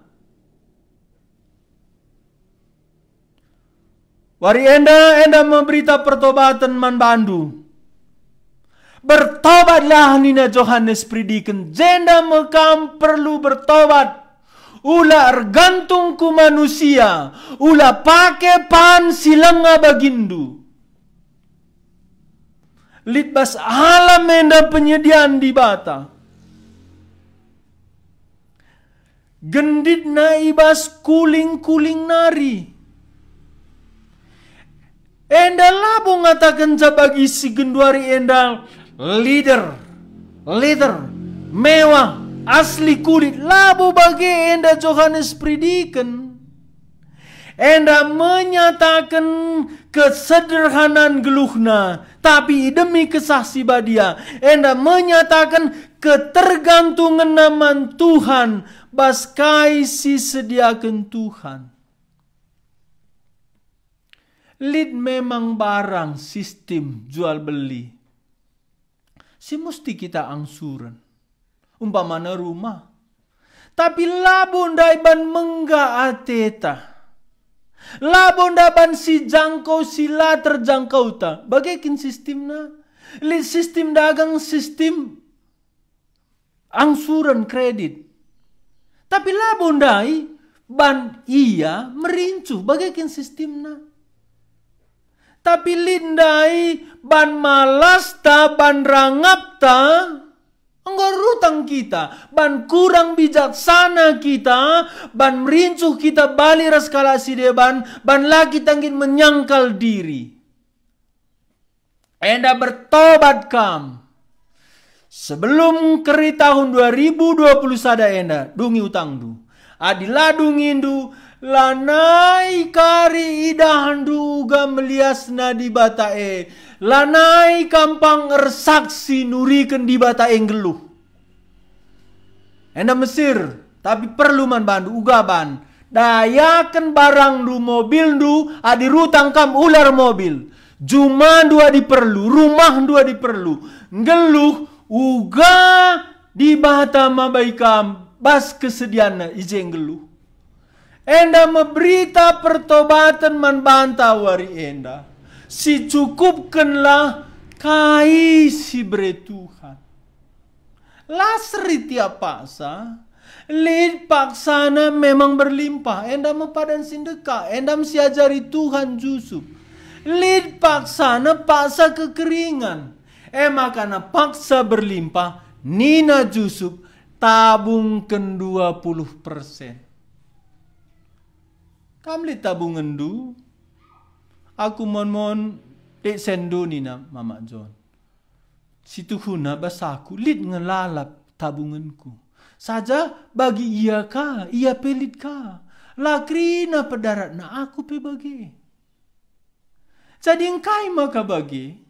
Wari enda, enda me berita pertobaten man bandu. "Bertobatlah," nina Johanes Peridiken, "jenda me kam perlu bertobat. Ula ergantung ku manusia, ula pake pan si langa baginndu." Lit bas alam enda penyedian Dibata. Genditna i bas kuling-kuling nari. Enda labo ngatakenca bagi si genduari enda leader, leader, mewah, asli kulit. Labo bage enda Johanes Peridiken. Enda menyataken kesederhanan geluhna, tapi idemi Kesah Si Badia. Enda menyataken ketergantungenna man Tuhan, bas kai si sediaken Tuhan. Lit memang barang, sistem jual beli si musti kita angsuren, umpamana rumah. Tapi labo ndai ban mengga ateta. Labo ndai ban si jangkau, si la terjangkauta. Bage kin sistemna? Lit sistem dagang, sistem angsuren, kredit. Tapi labo ndai ban ia merincuh, bage kin sistemna. Tapi lit ndai ban malasta, ban rangapta, enggo erutang kita, ban kurang bijaksana kita, ban merincuh kita bali ras kalak si deban, ban la kita nggit menyangkal diri. Enda bertobat kam. Sebelum keri tahun dua ribu dua puluh sada enda, dungi utangndu. Adi la dungindu, lanai kari idahndu uga meliasna Dibata e, lanai kam pang ersaksi nuriken Dibata e nggeluh. Enda mesir, tapi perlu man bandu, uga ban. Dayaken barangndu, mobilndu, adi rutang kam ular mobil. Jumandu adi perlu, rumahndu adi perlu. Nggeluh, uga Dibata mabai kam bas kesedianNa i je nggeluh. Enda me berita pertobaten man banta wari enda. Sicukupkenlah kai si bere Tuhan. La seri tiap paksa. Lit paksana memang berlimpah, enda me padan si ndekah, enda me siajari Tuhan Jusup. Lit paksana paksa kekeringan, e maka na paksa berlimpah, nina Jusup, "Tabungken dua puluh persen." Kam lit tabungenndu? Aku mon-mon lit senndu, nina Mamak John. Situhuna bas aku lit nge lalap tabungenku. Saja bagi ia ka, ia pe lit ka. La kerina pedaratna, aku pe bage. Jadi engkai maka bage?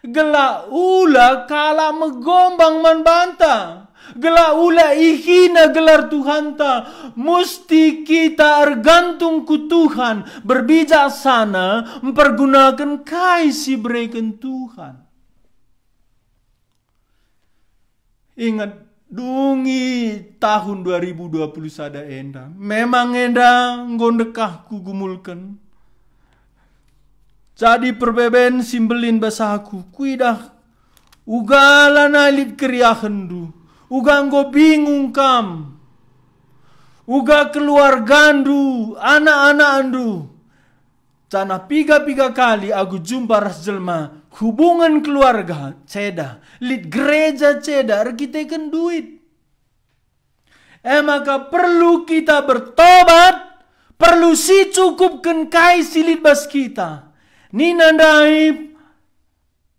Gelah ula kalak megombang man banta, gelah ula ihina gelar Tuhanta, musti kita ergantung ku Tuhan, berbijaksana, mpergunaken kai si ibereken Tuhan. Inget, dungi tahun dua ribu dua puluh sada enda, memang enda enggo ndekah kugumulken. Jadi perbeben si mbelin bas aku, kuidah uga lanai lit keriahenndu, uga enggo bingung kam, uga keluargandu, anak-anakndu, janah piga-piga kali aku jumpa ras jelma, hubungen keluarga ceda, lit gereja ceda erkiteken duit. E maka perlu kita bertobat, perlu sicukupken kai si lit bas kita. Nina ndai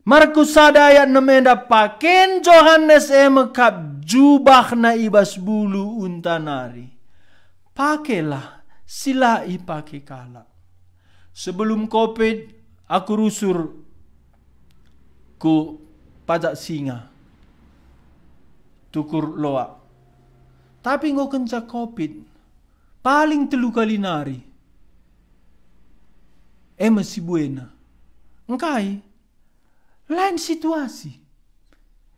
Markus sada ayat enem enda, paken Johanes e me kap jubahna i bas bulu unta nari. Pakelah si la ipake kalak. Sebelum covid, aku rusur ku Pajak Singa, Tukur Loak. Tapi enggo kenca covid, paling telu kali nari. E me si buena. Engkai? Lain situasi.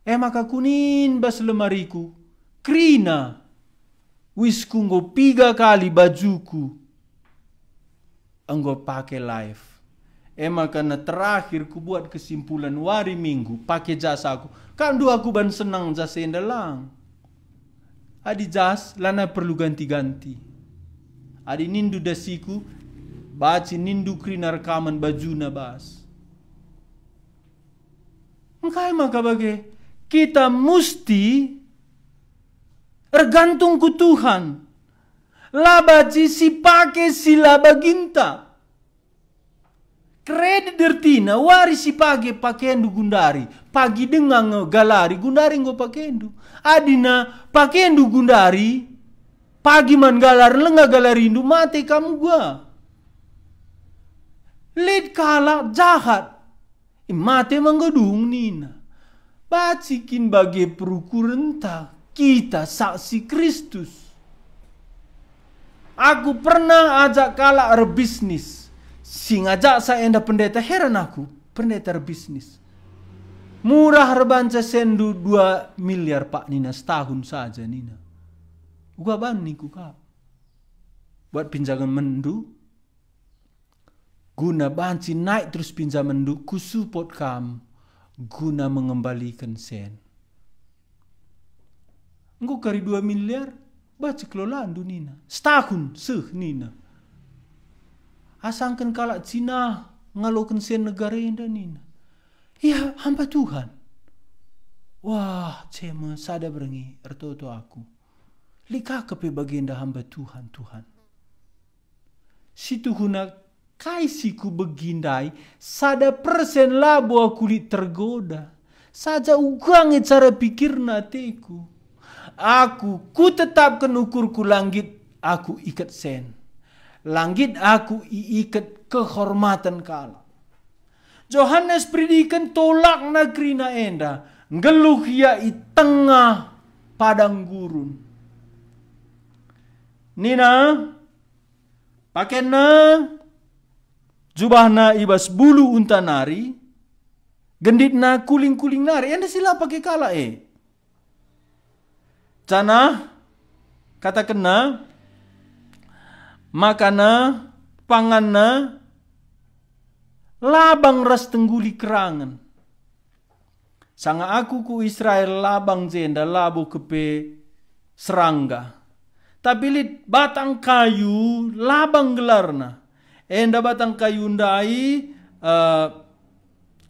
E maka kunin bas lemariku, kerina. Uisku enggo piga kali bajuku enggo pake live. E maka na terakhir kubuat kesimpulan wari Minggu pake jas aku. Kam ndu aku ban senang jas enda lang. Adi jas, lanai perlu ganti-ganti. Adi nindu dasiku, banci nindu kerina rekaman bajuna bas. Engkai maka bage? Kita musti ergantung ku Tuhan. La banci sipake si la baginta. Kredit ertina wari sipake pakendu gundari, pagi denga nge galari gundari enggo pakendu. Adina pakendu gundari, pagi man galar lenga galarindu mate kam uga. Lit kalak jahat, "Eh, mate ma enggo dung," nina. Banci kin bage perukurenta kita saksi Kristus? Aku pernah ajak kalak erbisnis. Si ngajaksa enda pendeta, heran aku, pendeta erbisnis. "Murah erbanca senndu dua miliar, Pak," nina, "setahun saja," nina. "Uga ban," ningku, "kap. Buat pinjamenndu, guna banci naik terus pinjamenndu, kusupot kam guna mengembaliken sen." "Enggo kari dua miliar, banci kelolandu," nina. "Setahun seh," nina. "Asangken kalak Cina ngaloken sen negara enda," nina. "Ia hamba Tuhan." Wah, ceme sada berngi ertoto aku. Lit ka kepe bagenda hamba Tuhan, Tuhan. Situhuna kai si kubegi ndai, sada persen labo aku lit tergoda. Saja uga nge cara pikirna ateku. Aku kutetapken ukurku, la nggit aku iket sen. La nggit aku iiket kehormaten kalak. Johanes Peridiken tolakna kerina enda, nggeluh ia i tengah padang gurun. Nina, pakenna jubahna i bas bulu unta nari, genditna kuling-kuling nari, enda si la pake kalak e. Janah katakenna, makana, panganna, labang ras tengguli kerangen. Sanga aku ku Israel, labang jenda labo kepe serangga. Tapi lit batang kayu labang gelarna. Enda batang kayu ndai, eh,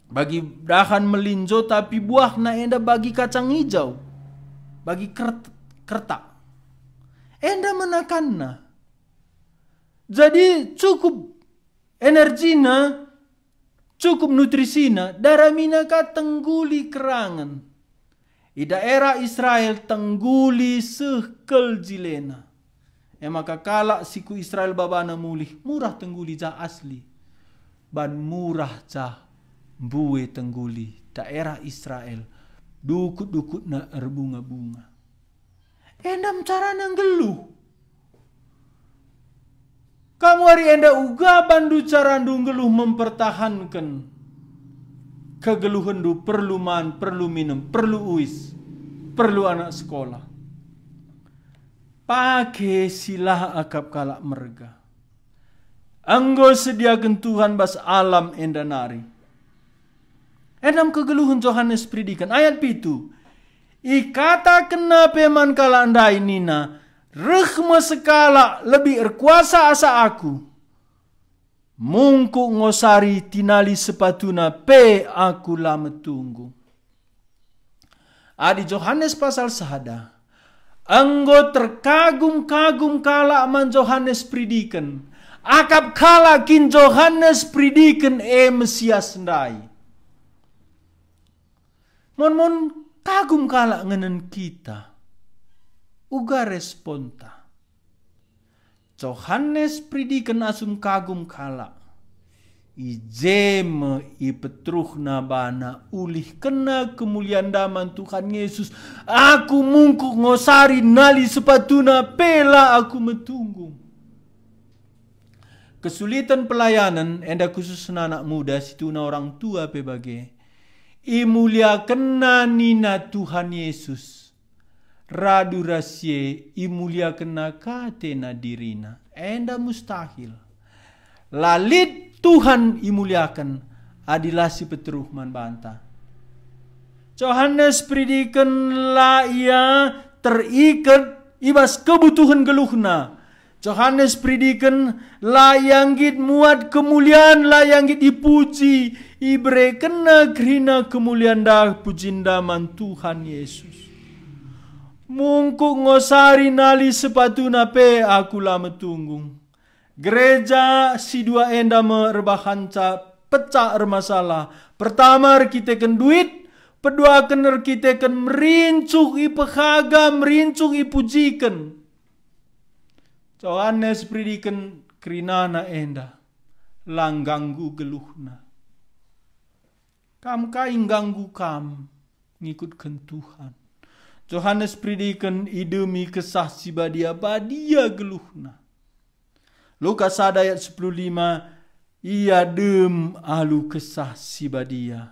bagi dahan melinjo, tapi buahna enda bagi kacang ijau, bagi kert-, kertak. Enda menakanna. Jadi cukup energina, cukup nutrisina, daramina ka tengguli kerangen. I daerah Israel tengguli seh kal jilena. E maka kalak si ku Israel babana mulih, murah tengguli jah asli. Ban murah jah mbue tengguli daerah Israel, dukut-dukutna erbunga-bunga. Enda me carana nggeluh. Kam wari enda uga bandu carandu nggeluh mempertahanken kegeluhenndu, perlu man, perlu minem, perlu uis, perlu anak sekolah. Pake si la akap kalak merga. Enggo sediaken Tuhan bas alam enda nari. Enda me kegeluhen Johanes Peridiken. Ayat pitu. Ikatakenna pe man kalak ndai nina, "Reh me sekalak lebih erkuasa asa aku. Mungkuk ngosari tinali sepatuna pe aku la metunggung." Adi Johanes pasal sada, enggo terkagum-kagum kalak man Johanes Peridiken. Akap kalak kin Johanes Peridiken e Mesias ndai? Mon-mon kagum kalak ngenen kita. Uga responta. Johanes Peridiken asum kagum kalak. I je me ipeteruhna bana, "Ulihkenna kemulian man Tuhan Yesus, aku mungkuk ngosari nali sepatuna pe la aku metunggung." Kesuliten pelayanen enda khususna anak muda, situhuna orang tua pe bage. Imuliakenna nina Tuhan Yesus. Radu ras si e imuliakenna ka atena dirina. Enda mustahil. La lit Tuhan imuliaken adi la si peteruh man banta. Johanes Peridiken la ia teriket i bas kebutuhen geluhna. Johanes Peridiken la ia nggit muat kemulian, la ia nggit ipuji, iberekenna kerina kemulian dah pujinda man Tuhan Yesus. Mungkuk ngosari nali sepatuna pe aku la metunggung. Gereja si dua enda me erbahanca pecah ermasalah. Pertama erkiteken duit, peduaken erkiteken merincuh ipehaga, merincuh ipujiken. Johanes Peridiken kerinana enda la ngganggu geluhna. Kam kai ngganggu kam ngikutken Tuhan? Johanes Peridiken idemi Kesah Si Badia, badia geluhna. Lukas sada ayat sepuluh lima, ia dem alu Kesah Si Badia,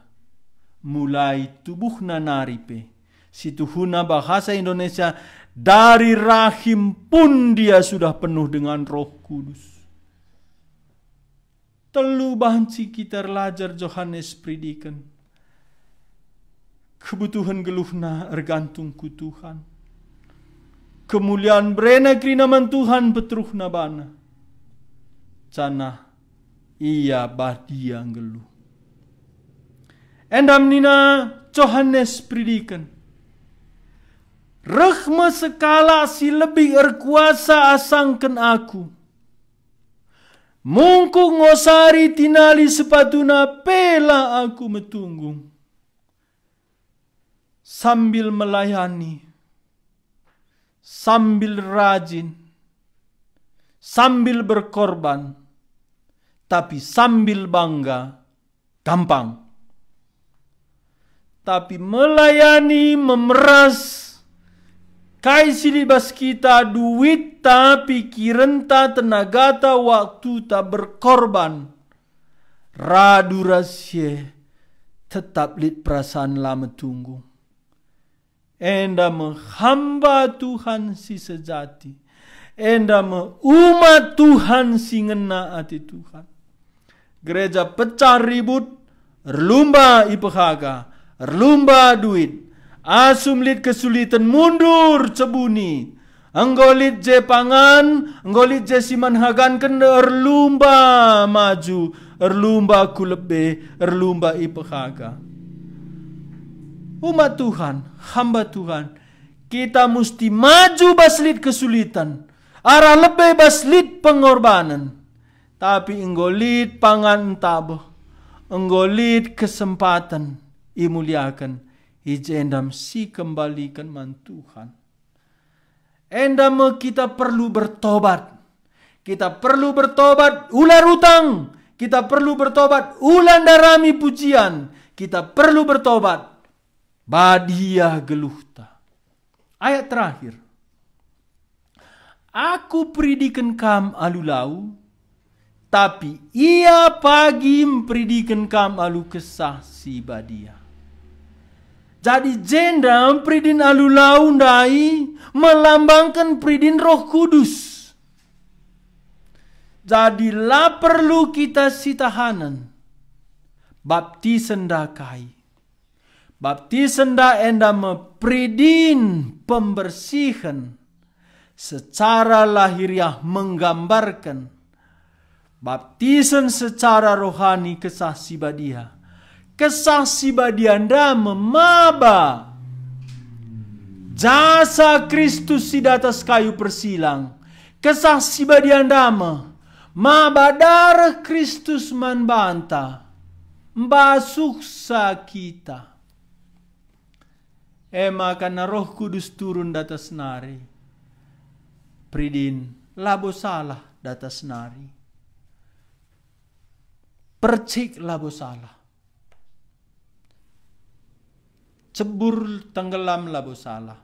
mulai tubuhna nari pe. Situhuna bahasa Indonesia, dari rahim pun dia sudah penuh dengan Roh Kudus. Telu banci kita erlajar Johanes Peridiken. Kebutuhen geluhna ergantung ku Tuhan. Kemulian berena kerina man Tuhan peteruhna bana. Janah ia badia nggeluh. Enda nina Johanes Peridiken, reh me sekalak si lebih erkuasa asangken aku. Mungkuk ngosari tinali sepatuna pe la aku metunggung. Sambil melayani, sambil rajin, sambil berkorban, tapi sambil bangga, gampang. Tapi melayani, memeras, kai si lit bas kita, duitta, pikirenta, tenagata, waktuta, berkorban, radu ras si e, tetap lit perasaan la metunggung. Enda me hamba Tuhan si sejati. Enda me umat Tuhan si ngena ate Tuhan. Gereja pecah ribut, erlumba ipehaga, erlumba duit. Asum lit kesuliten mundur cebuni. Enggo lit je pangan, enggo lit je si man haganken, erlumba maju, erlumba ku lebe, erlumba ipehaga. Umat Tuhan, hamba Tuhan, kita musti maju bas lit kesulitan, arah lebe bas lit pengorbanen. Tapi enggo lit pangan ntabeh, enggo lit kesempaten imuliaken, i jenda me sikembaliken man Tuhan. Enda me kita perlu bertobat. Kita perlu bertobat, ula rutang. Kita perlu bertobat, ula ndarami pujian. Kita perlu bertobat, badia geluhta. Ayat terakhir. Aku peridiken kam alu lau, tapi ia pagi mperidiken kam alu Kesah Si Badia. Jadi jenda mperidin alu lau ndai melambangken peridin Roh Kudus. Jadi la perlu kita sitahanen. Baptisen nda kai. Baptisen nda enda me peridin pembersihen secara lahiriah menggambarken baptisen secara rohani Kesah Si Badia. Kesah Si Badia nda me maba jasa Kristus si datas kayu persilang. Kesah Si Badia nda me maba dareh Kristus man banta, mbasuhsa kita. E maka na Roh Kudus turun datas nari. Peridin, labo salah datas nari. Percik labo salah. Cebur tenggelam labo salah.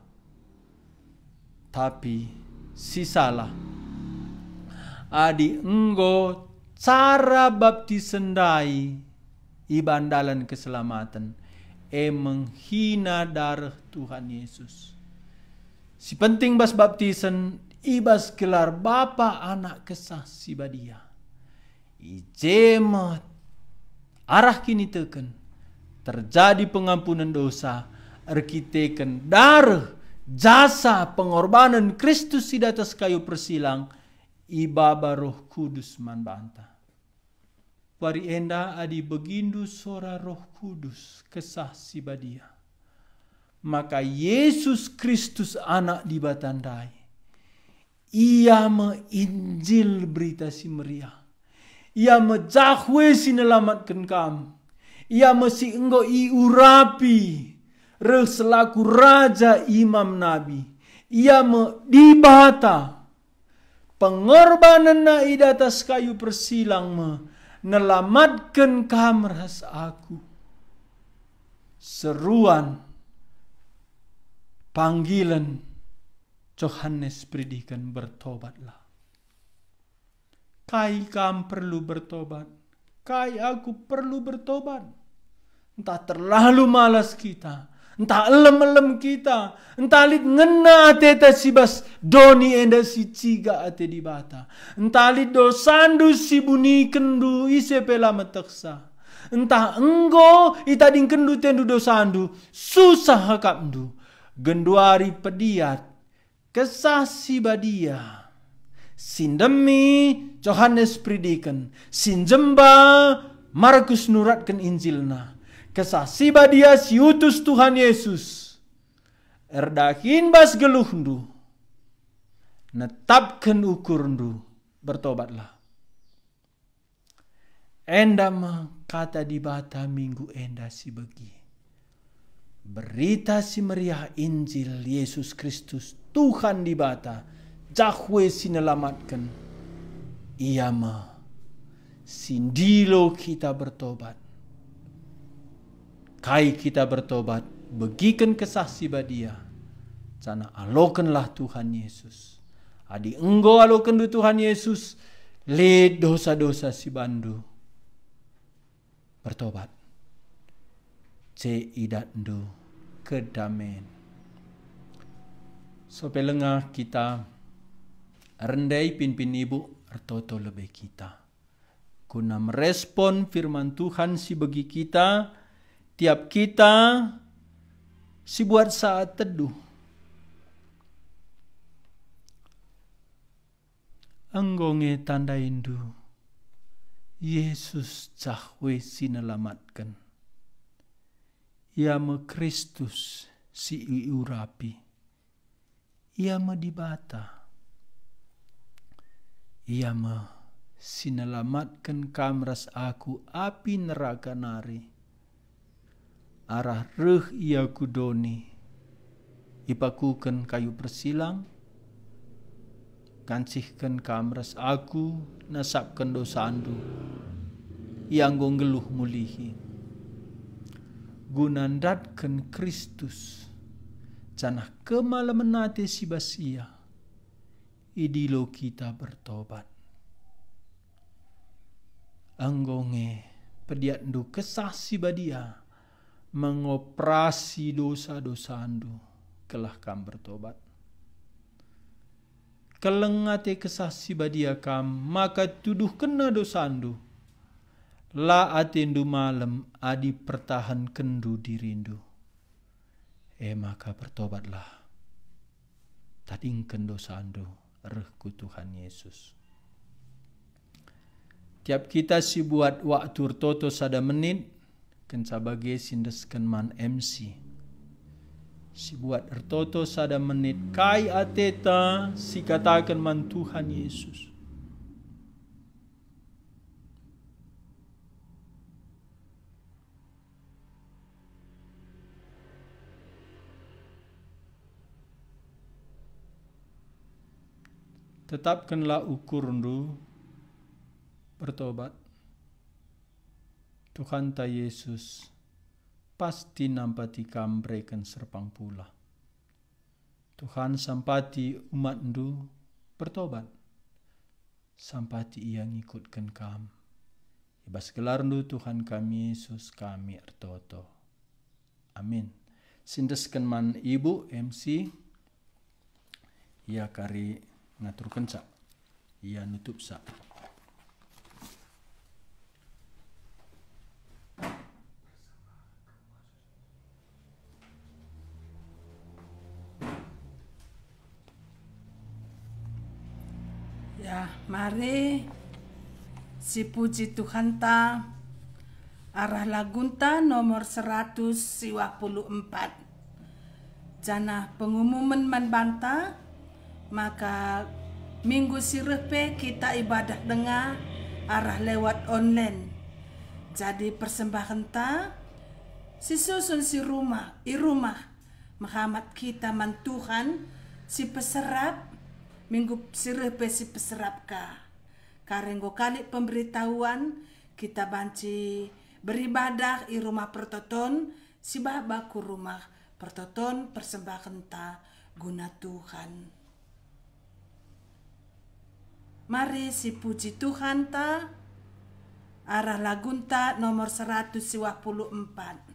Tapi si salah, adi enggo cara baptisen ndai iban dalan keselamaten, e menghina dareh Tuhan Yesus. Si penting bas baptisen, i bas gelar Bapa, Anak, Kesah Si Badia. I je me arah kiniteken terjadi pengampunen dosa erkiteken dareh jasa pengorbanen Kristus si datas kayu persilang, ibaba Roh Kudus man banta. Wari enda adi begindu sora Roh Kudus, Kesah Si Badia, maka Yesus Kristus Anak Dibata ndai, Ia me Injil, Berita Si Meriah. Ia me Jahwe si nelamatken kam. Ia me si enggo iurapi reh selaku Raja, Imam, Nabi. Ia me Dibata. Pengorbanenna i datas kayu persilang me nelamatken kam ras aku. Seruan, panggilen Johanes Peridiken, "Bertobatlah." Kai kam perlu bertobat? Kai aku perlu bertobat? Ntah terlalu malas kita, ntah elem-elem kita, ntah lit ngena ateta si bas doni enda si ciga ate Dibata, ntah lit dosandu si bunikenndu ise pe la metehsa, ntah enggo itadingkenndu tendu dosandu, susah akapndu, genduari pediat Kesah Si Badia si ndemi Johanes Peridiken, si njemba Markus nuratken Injilna, Kesah Si Badia si utus Tuhan Yesus, erdahin bas geluhndu, netapken ukurndu, bertobatlah. Enda me kata Dibata minggu enda si begi. Berita Si Meriah, Injil Yesus Kristus, Tuhan Dibata, Jahwe si nelamatken. Ia me si ndilo kita bertobat. Kai kita bertobat? Begiken Kesah Si Badia, janah alokenlah Tuhan Yesus. Adi enggo alokenndu Tuhan Yesus, lit dosa-dosa si banndu, bertobat, je idatndu kedamen. Sope lengah kita rende, pinpin ibu, ertoto lebe kita guna merespon firman Tuhan si begi kita, tiap kita si buat saat teduh. Enggo nge tandaindu Yesus Jahwe si nelamatken. Ia me Kristus si iurapi. Ia me Dibata. Ia me si nelamatken kam ras aku api neraka nari. Arah reh Ia ku doni, ipakuken kayu persilang, gancihken kam ras aku, nasapken dosandu. Ia enggo nggeluh mulihi. Guna ndatken Kristus, janah kemalemen ate si bas Ia, idilo kita bertobat. Enggo nge pediatndu Kesah Si Badia mengoperasi dosa-dosandu, gelah kam bertobat. Keleng ate Kesah Si Badia kam maka tuduhkenna dosandu. La atendu malem adi pertahankenndu dirindu. E maka bertobatlah. Tadingken dosandu reh ku Tuhan Yesus. Tiap kita si buat waktu ertoto sada menit, kenca bage si endesken man M C. Si buat ertoto sada menit, kai ateta si kataken man Tuhan Yesus? Tetapkenlah ukurndu bertobat. Tuhanta Yesus pasti nampati kam bereken serpang pula. Tuhan sampati umatndu bertobat. Sampati Ia ngikutken kam. I bas gelarndu Tuhan kami Yesus kami ertoto. Amin. Sindesken man Ibu M C, ia kari ngaturkenca, ia nutupsa. Ya, mari sipuji Tuhanta arah lagunta nomor seratus siwah puluh empat. Janah pengumumen man banta, maka minggu si reh pe kita ibadah denga arah lewat online. Jadi persembahenta sisusun si rumah, i rumah, mehamat kita man Tuhan, si peserap, minggu si reh pe si peserap ka. Kari enggo kali pemberitahuan, kita banci beribadah i rumah pertoton, si baba ku rumah pertoton persembahenta guna Tuhan. Mari sipuji Tuhanta, arah lagunta nomor seratus siwah puluh empat.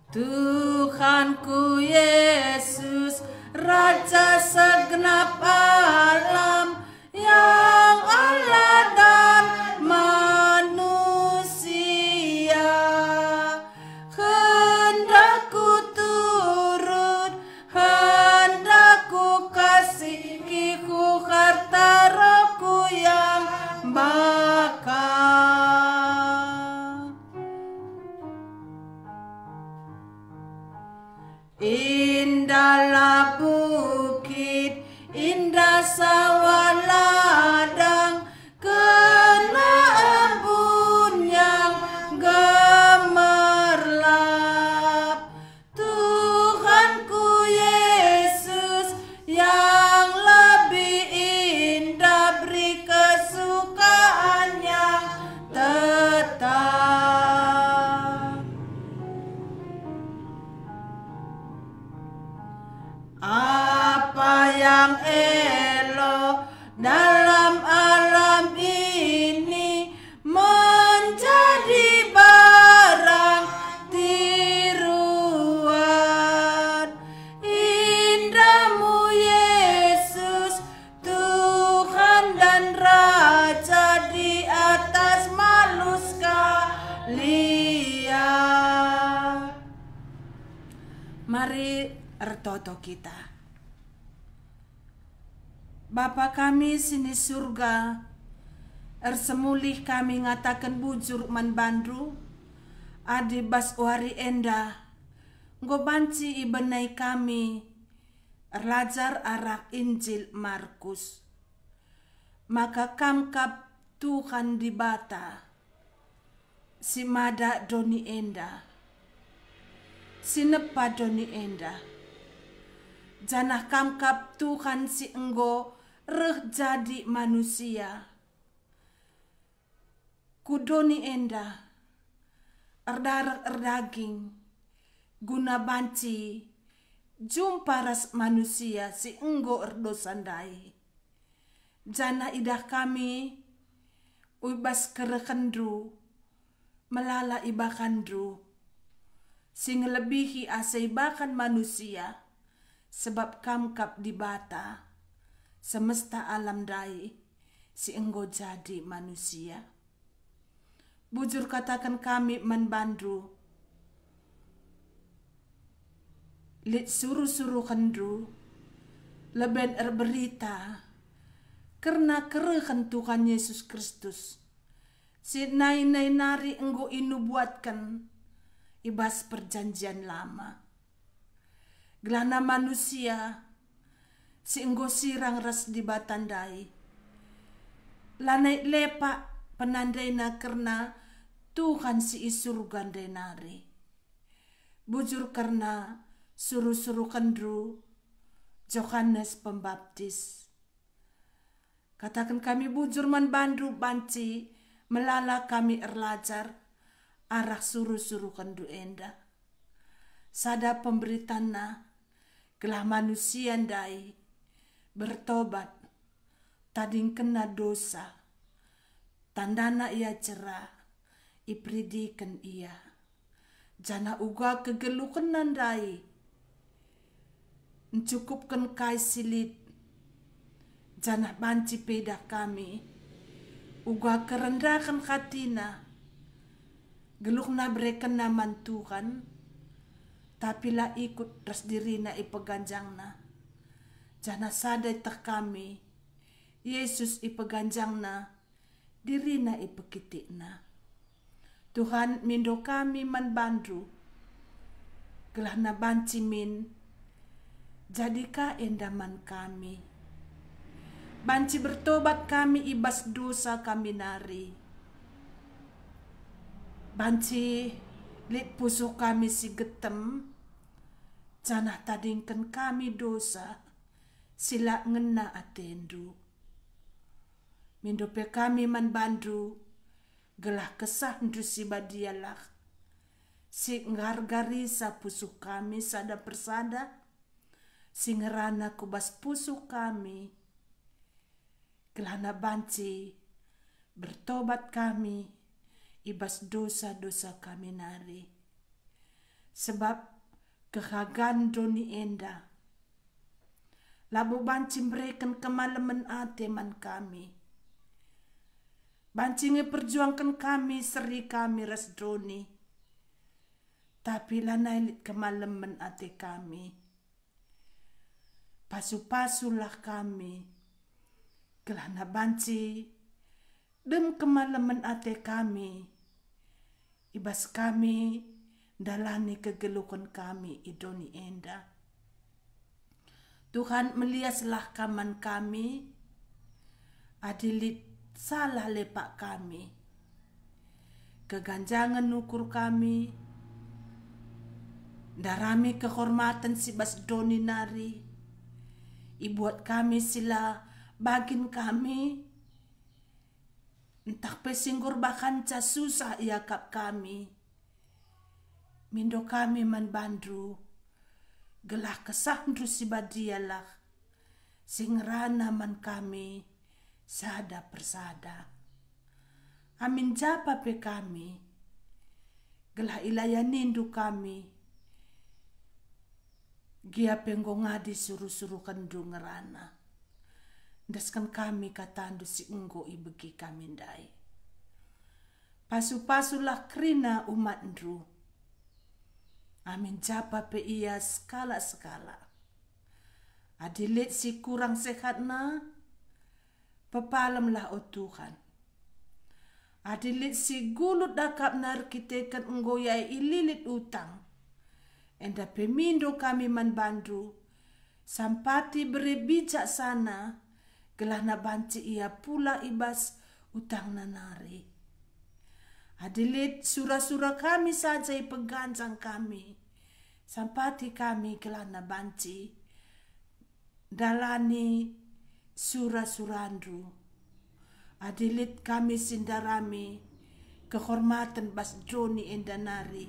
Tuhanku Yesus, Raja segenap alam, yang Allah dan manusia, hendak kuturut, hendak kukasihi, ku harta rohku yang baka. Indahlah bukit, indah sawah ladang, kena embun yang gemerlap. Tuhanku Yesus, yang lebih indah, beri kesukaan yang tetap. Apa yang elok dalam alam ini menjadi barang tiruan. Indahmu Yesus, Tuhan dan Raja di atas malu sekalian. Mari ertoto kita. Bapa kami si ni Surga, ersemulih kami ngataken bujur man bandu, adi bas wari enda enggo banci ibenai kami erlajar arah Injil Markus. Maka Kam kap Tuhan Dibata, si mada doni enda, si nepa doni enda, janah Kam kap Tuhan si enggo reh jadi manusia. Ku doni enda, erdareh erdaging, guna banci jumpa ras manusia si enggo erdosa ndai. Janah idah kami, i bas kerehenNdu, melala ibakanndu, si ngelebihi asa ibakan manusia, sebab Kam kap Dibata, semesta alam ndai si enggo jadi manusia. Bujur kataken kami man bandu, lit suruh-suruhenndu leben erberita kerna kerehen Tuhan Yesus Kristus, si nai-nai nari enggo inubuatken i bas Perjanjian Lama. Gelahna manusia si enggo sirang ras Dibata ndai, lanai lepak penandaina kerna Tuhan si i Surga ndai nari. Bujur kerna suruh-suruhenndu Johanes Pembaptis. Kataken kami bujur man bandu banci melala kami erlajar arah suruh-suruhenndu enda. Sada pemberitanna, gelah manusia ndai bertobat, tadingkenna dosa, tandana ia jera, iperidiken ia. Janah uga kegeluhenna ndai ncukupken kai si lit, janah banci pe idah kami Uga kerendahen hatina, geluhna berekenna man Tuhan, tapi la ikut ras dirina ipeganjangna, janah sada ieteh kami, Yesus ipeganjangna, dirina ipekitikna. Tuhan, mindo kami man bandu, gelahna banci min jadi ka enda man kami. Banci bertobat kami i bas dosa kami nari. Banci lit pusuh kami si getem, janah tadingken kami dosa si la ngena atendu. Mindo pe kami man bandu, gelah kesahndu si badialah, si nggargarisa pusuh kami sada persada, si ngerana ku bas pusuh kami, gelahna banci bertobat kami i bas dosa-dosa kami nari. Sebab kehagan doni enda labo banci mbereken kemalemen ate man kami. Banci nge perjuangken kami seri kami ras doni, tapi lanai lit kemalemen ate kami. Pasu-pasulah kami, gelahna banci dem kemalemen ate kami, i bas kami ndalani kegeluhen kami i doni enda. Tuhan, meliaslah Kam man kami, adi lit salah lepak kami. Keganjangen ukur kami, ndarami kehormaten si bas doni nari, ibuat kami si la bagin kami, ntah pe si enggo erbahanca susah iakap kami. Mindo kami man bandu, gelah kesahndu si badialah si ngerana man kami sada persada. Amin japa pe kami, gelah ilayanindu kami, gia pe enggo ngadi suruh-suruhenndu ngerana. Endesken kami katandu si enggo ibegi kami ndai. Pasu-pasulah kerina umatndu, amin japa pe ia sekalak-sekalak. Adi lit si kurang sehatna, pepalemlah, o Tuhan. Adi lit si gulut akapna erkiteken enggo ia ililit utang, enda pe mindo kami man bandu, sampati bere bijaksana, gelahna banci ia pulah i bas utangna nari. Adi lit sura-sura kami saja ipeganjang kami, sampati kami gelahna banci ndalani sura-surandu. Adi lit kami si ndarami kehormaten bas doni enda nari,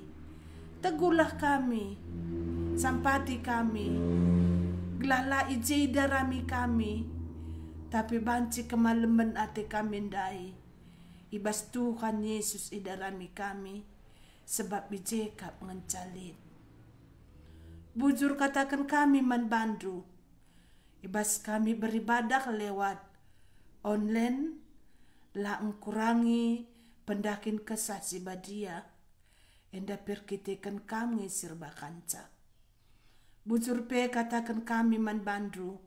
teguhlah kami, sampati kami, gelah la i je idarami kami, tapi banci kemalemen ate kami ndai. I bas Tuhan Yesus idarami kami, sebab i je kap ngenca lit. Bujur kataken kami man bandu, i bas kami beribadah lewat online, la engkurangi pendahin Kesah Si Badia, enda pe erkiteken Kam nge si erbahanca. Bujur pe kataken kami man bandu,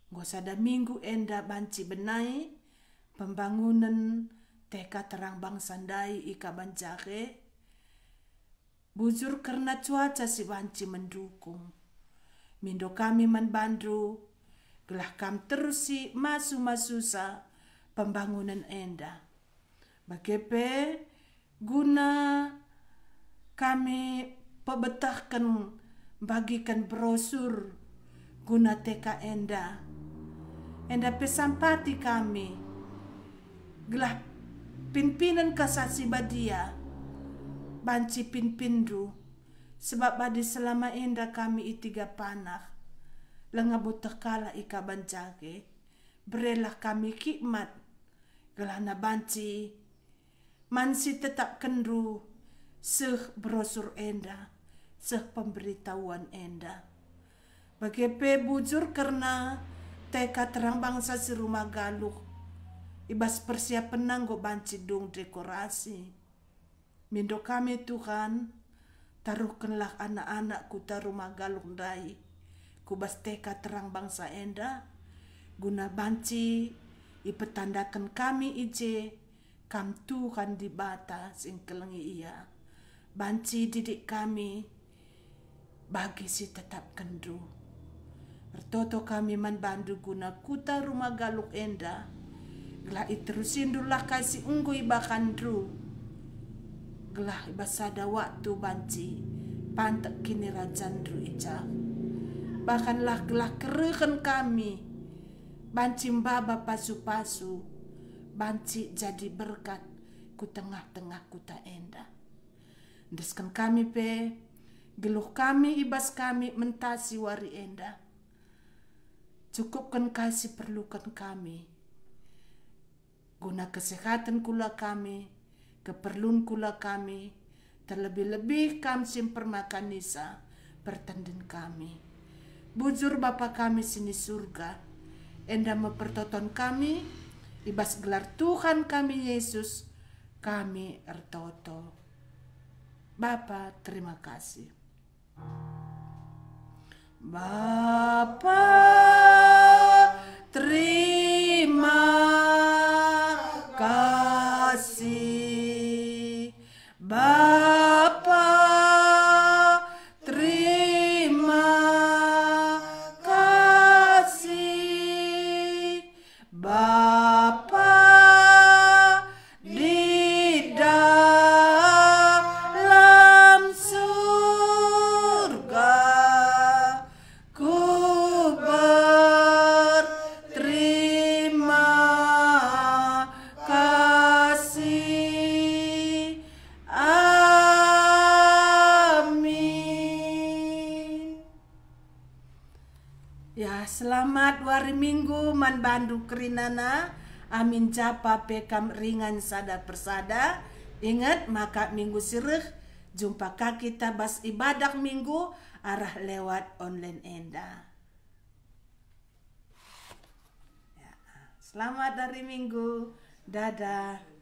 enggo sada minggu enda banci benai pembangunen T K Terang Bangsa ndai i Kabanjahe. Bujur kerna cuaca si banci mendukung. Mindo kami man bandu, gelah Kam terus si masu-masusa pembangunen enda. Bage pe guna kami pebetehken mbagiken brosur guna T K enda. Enda pe sampati kami, gelah pinpinen Kesah Si Badia banci pinpinndu, sebab adi selama enda kami i tiga panah, langa buteh kalak i Kabanjahe, berelah kami hikmat, gelahna banci man si tetapkenndu seh brosur enda, seh pemberitahuan enda. Bage pe bujur kerna T K Terang Bangsa si Rumah Galuh. I bas persiapenna enggo banci dung dekorasi. Mindo kami, Tuhan, taruhkenlah anak-anak Kuta Rumah Galuh ndai ku bas T K Terang Bangsa enda, guna banci ipetandaken kami i je Kam Tuhan Dibata si ngkelengi ia. Banci didik kami bagi si tetapkenndu. Ertoto kami man bandu guna Kuta Rumah Galuh enda, gelah iterusindulah kai si enggo ibahanndu, gelah i bas sada waktu banci pantek kinirajanndu i jah. Bahanlah gelah kerehen kami banci maba pasu-pasu, banci jadi berkat ku tengah-tengah kuta enda. Endesken kami pe, geluh kami i bas kami mentasi wari enda. Cukupken kai si perluken kami, guna kesehaten kula kami, keperlun kula kami, terlebih-lebih Kam si mpermakanisa pertendin kami. Bujur Bapa kami si ni Surga, enda me pertoton kami, i bas gelar Tuhan kami Yesus, kami ertoto. Bapa, terima kasih. Bapa, terima kasih. Bapa, terima kasih. Bapa di dalam surga, ku berterima kasih. Amin. Ya, selamat wari Minggu man bandu kerinana, amin japa pe kam ringan sada persada. Inget maka minggu si reh, jumpa ka kita bas ibadah Minggu arah lewat online enda. Ya, selamat hari Minggu. Dadah.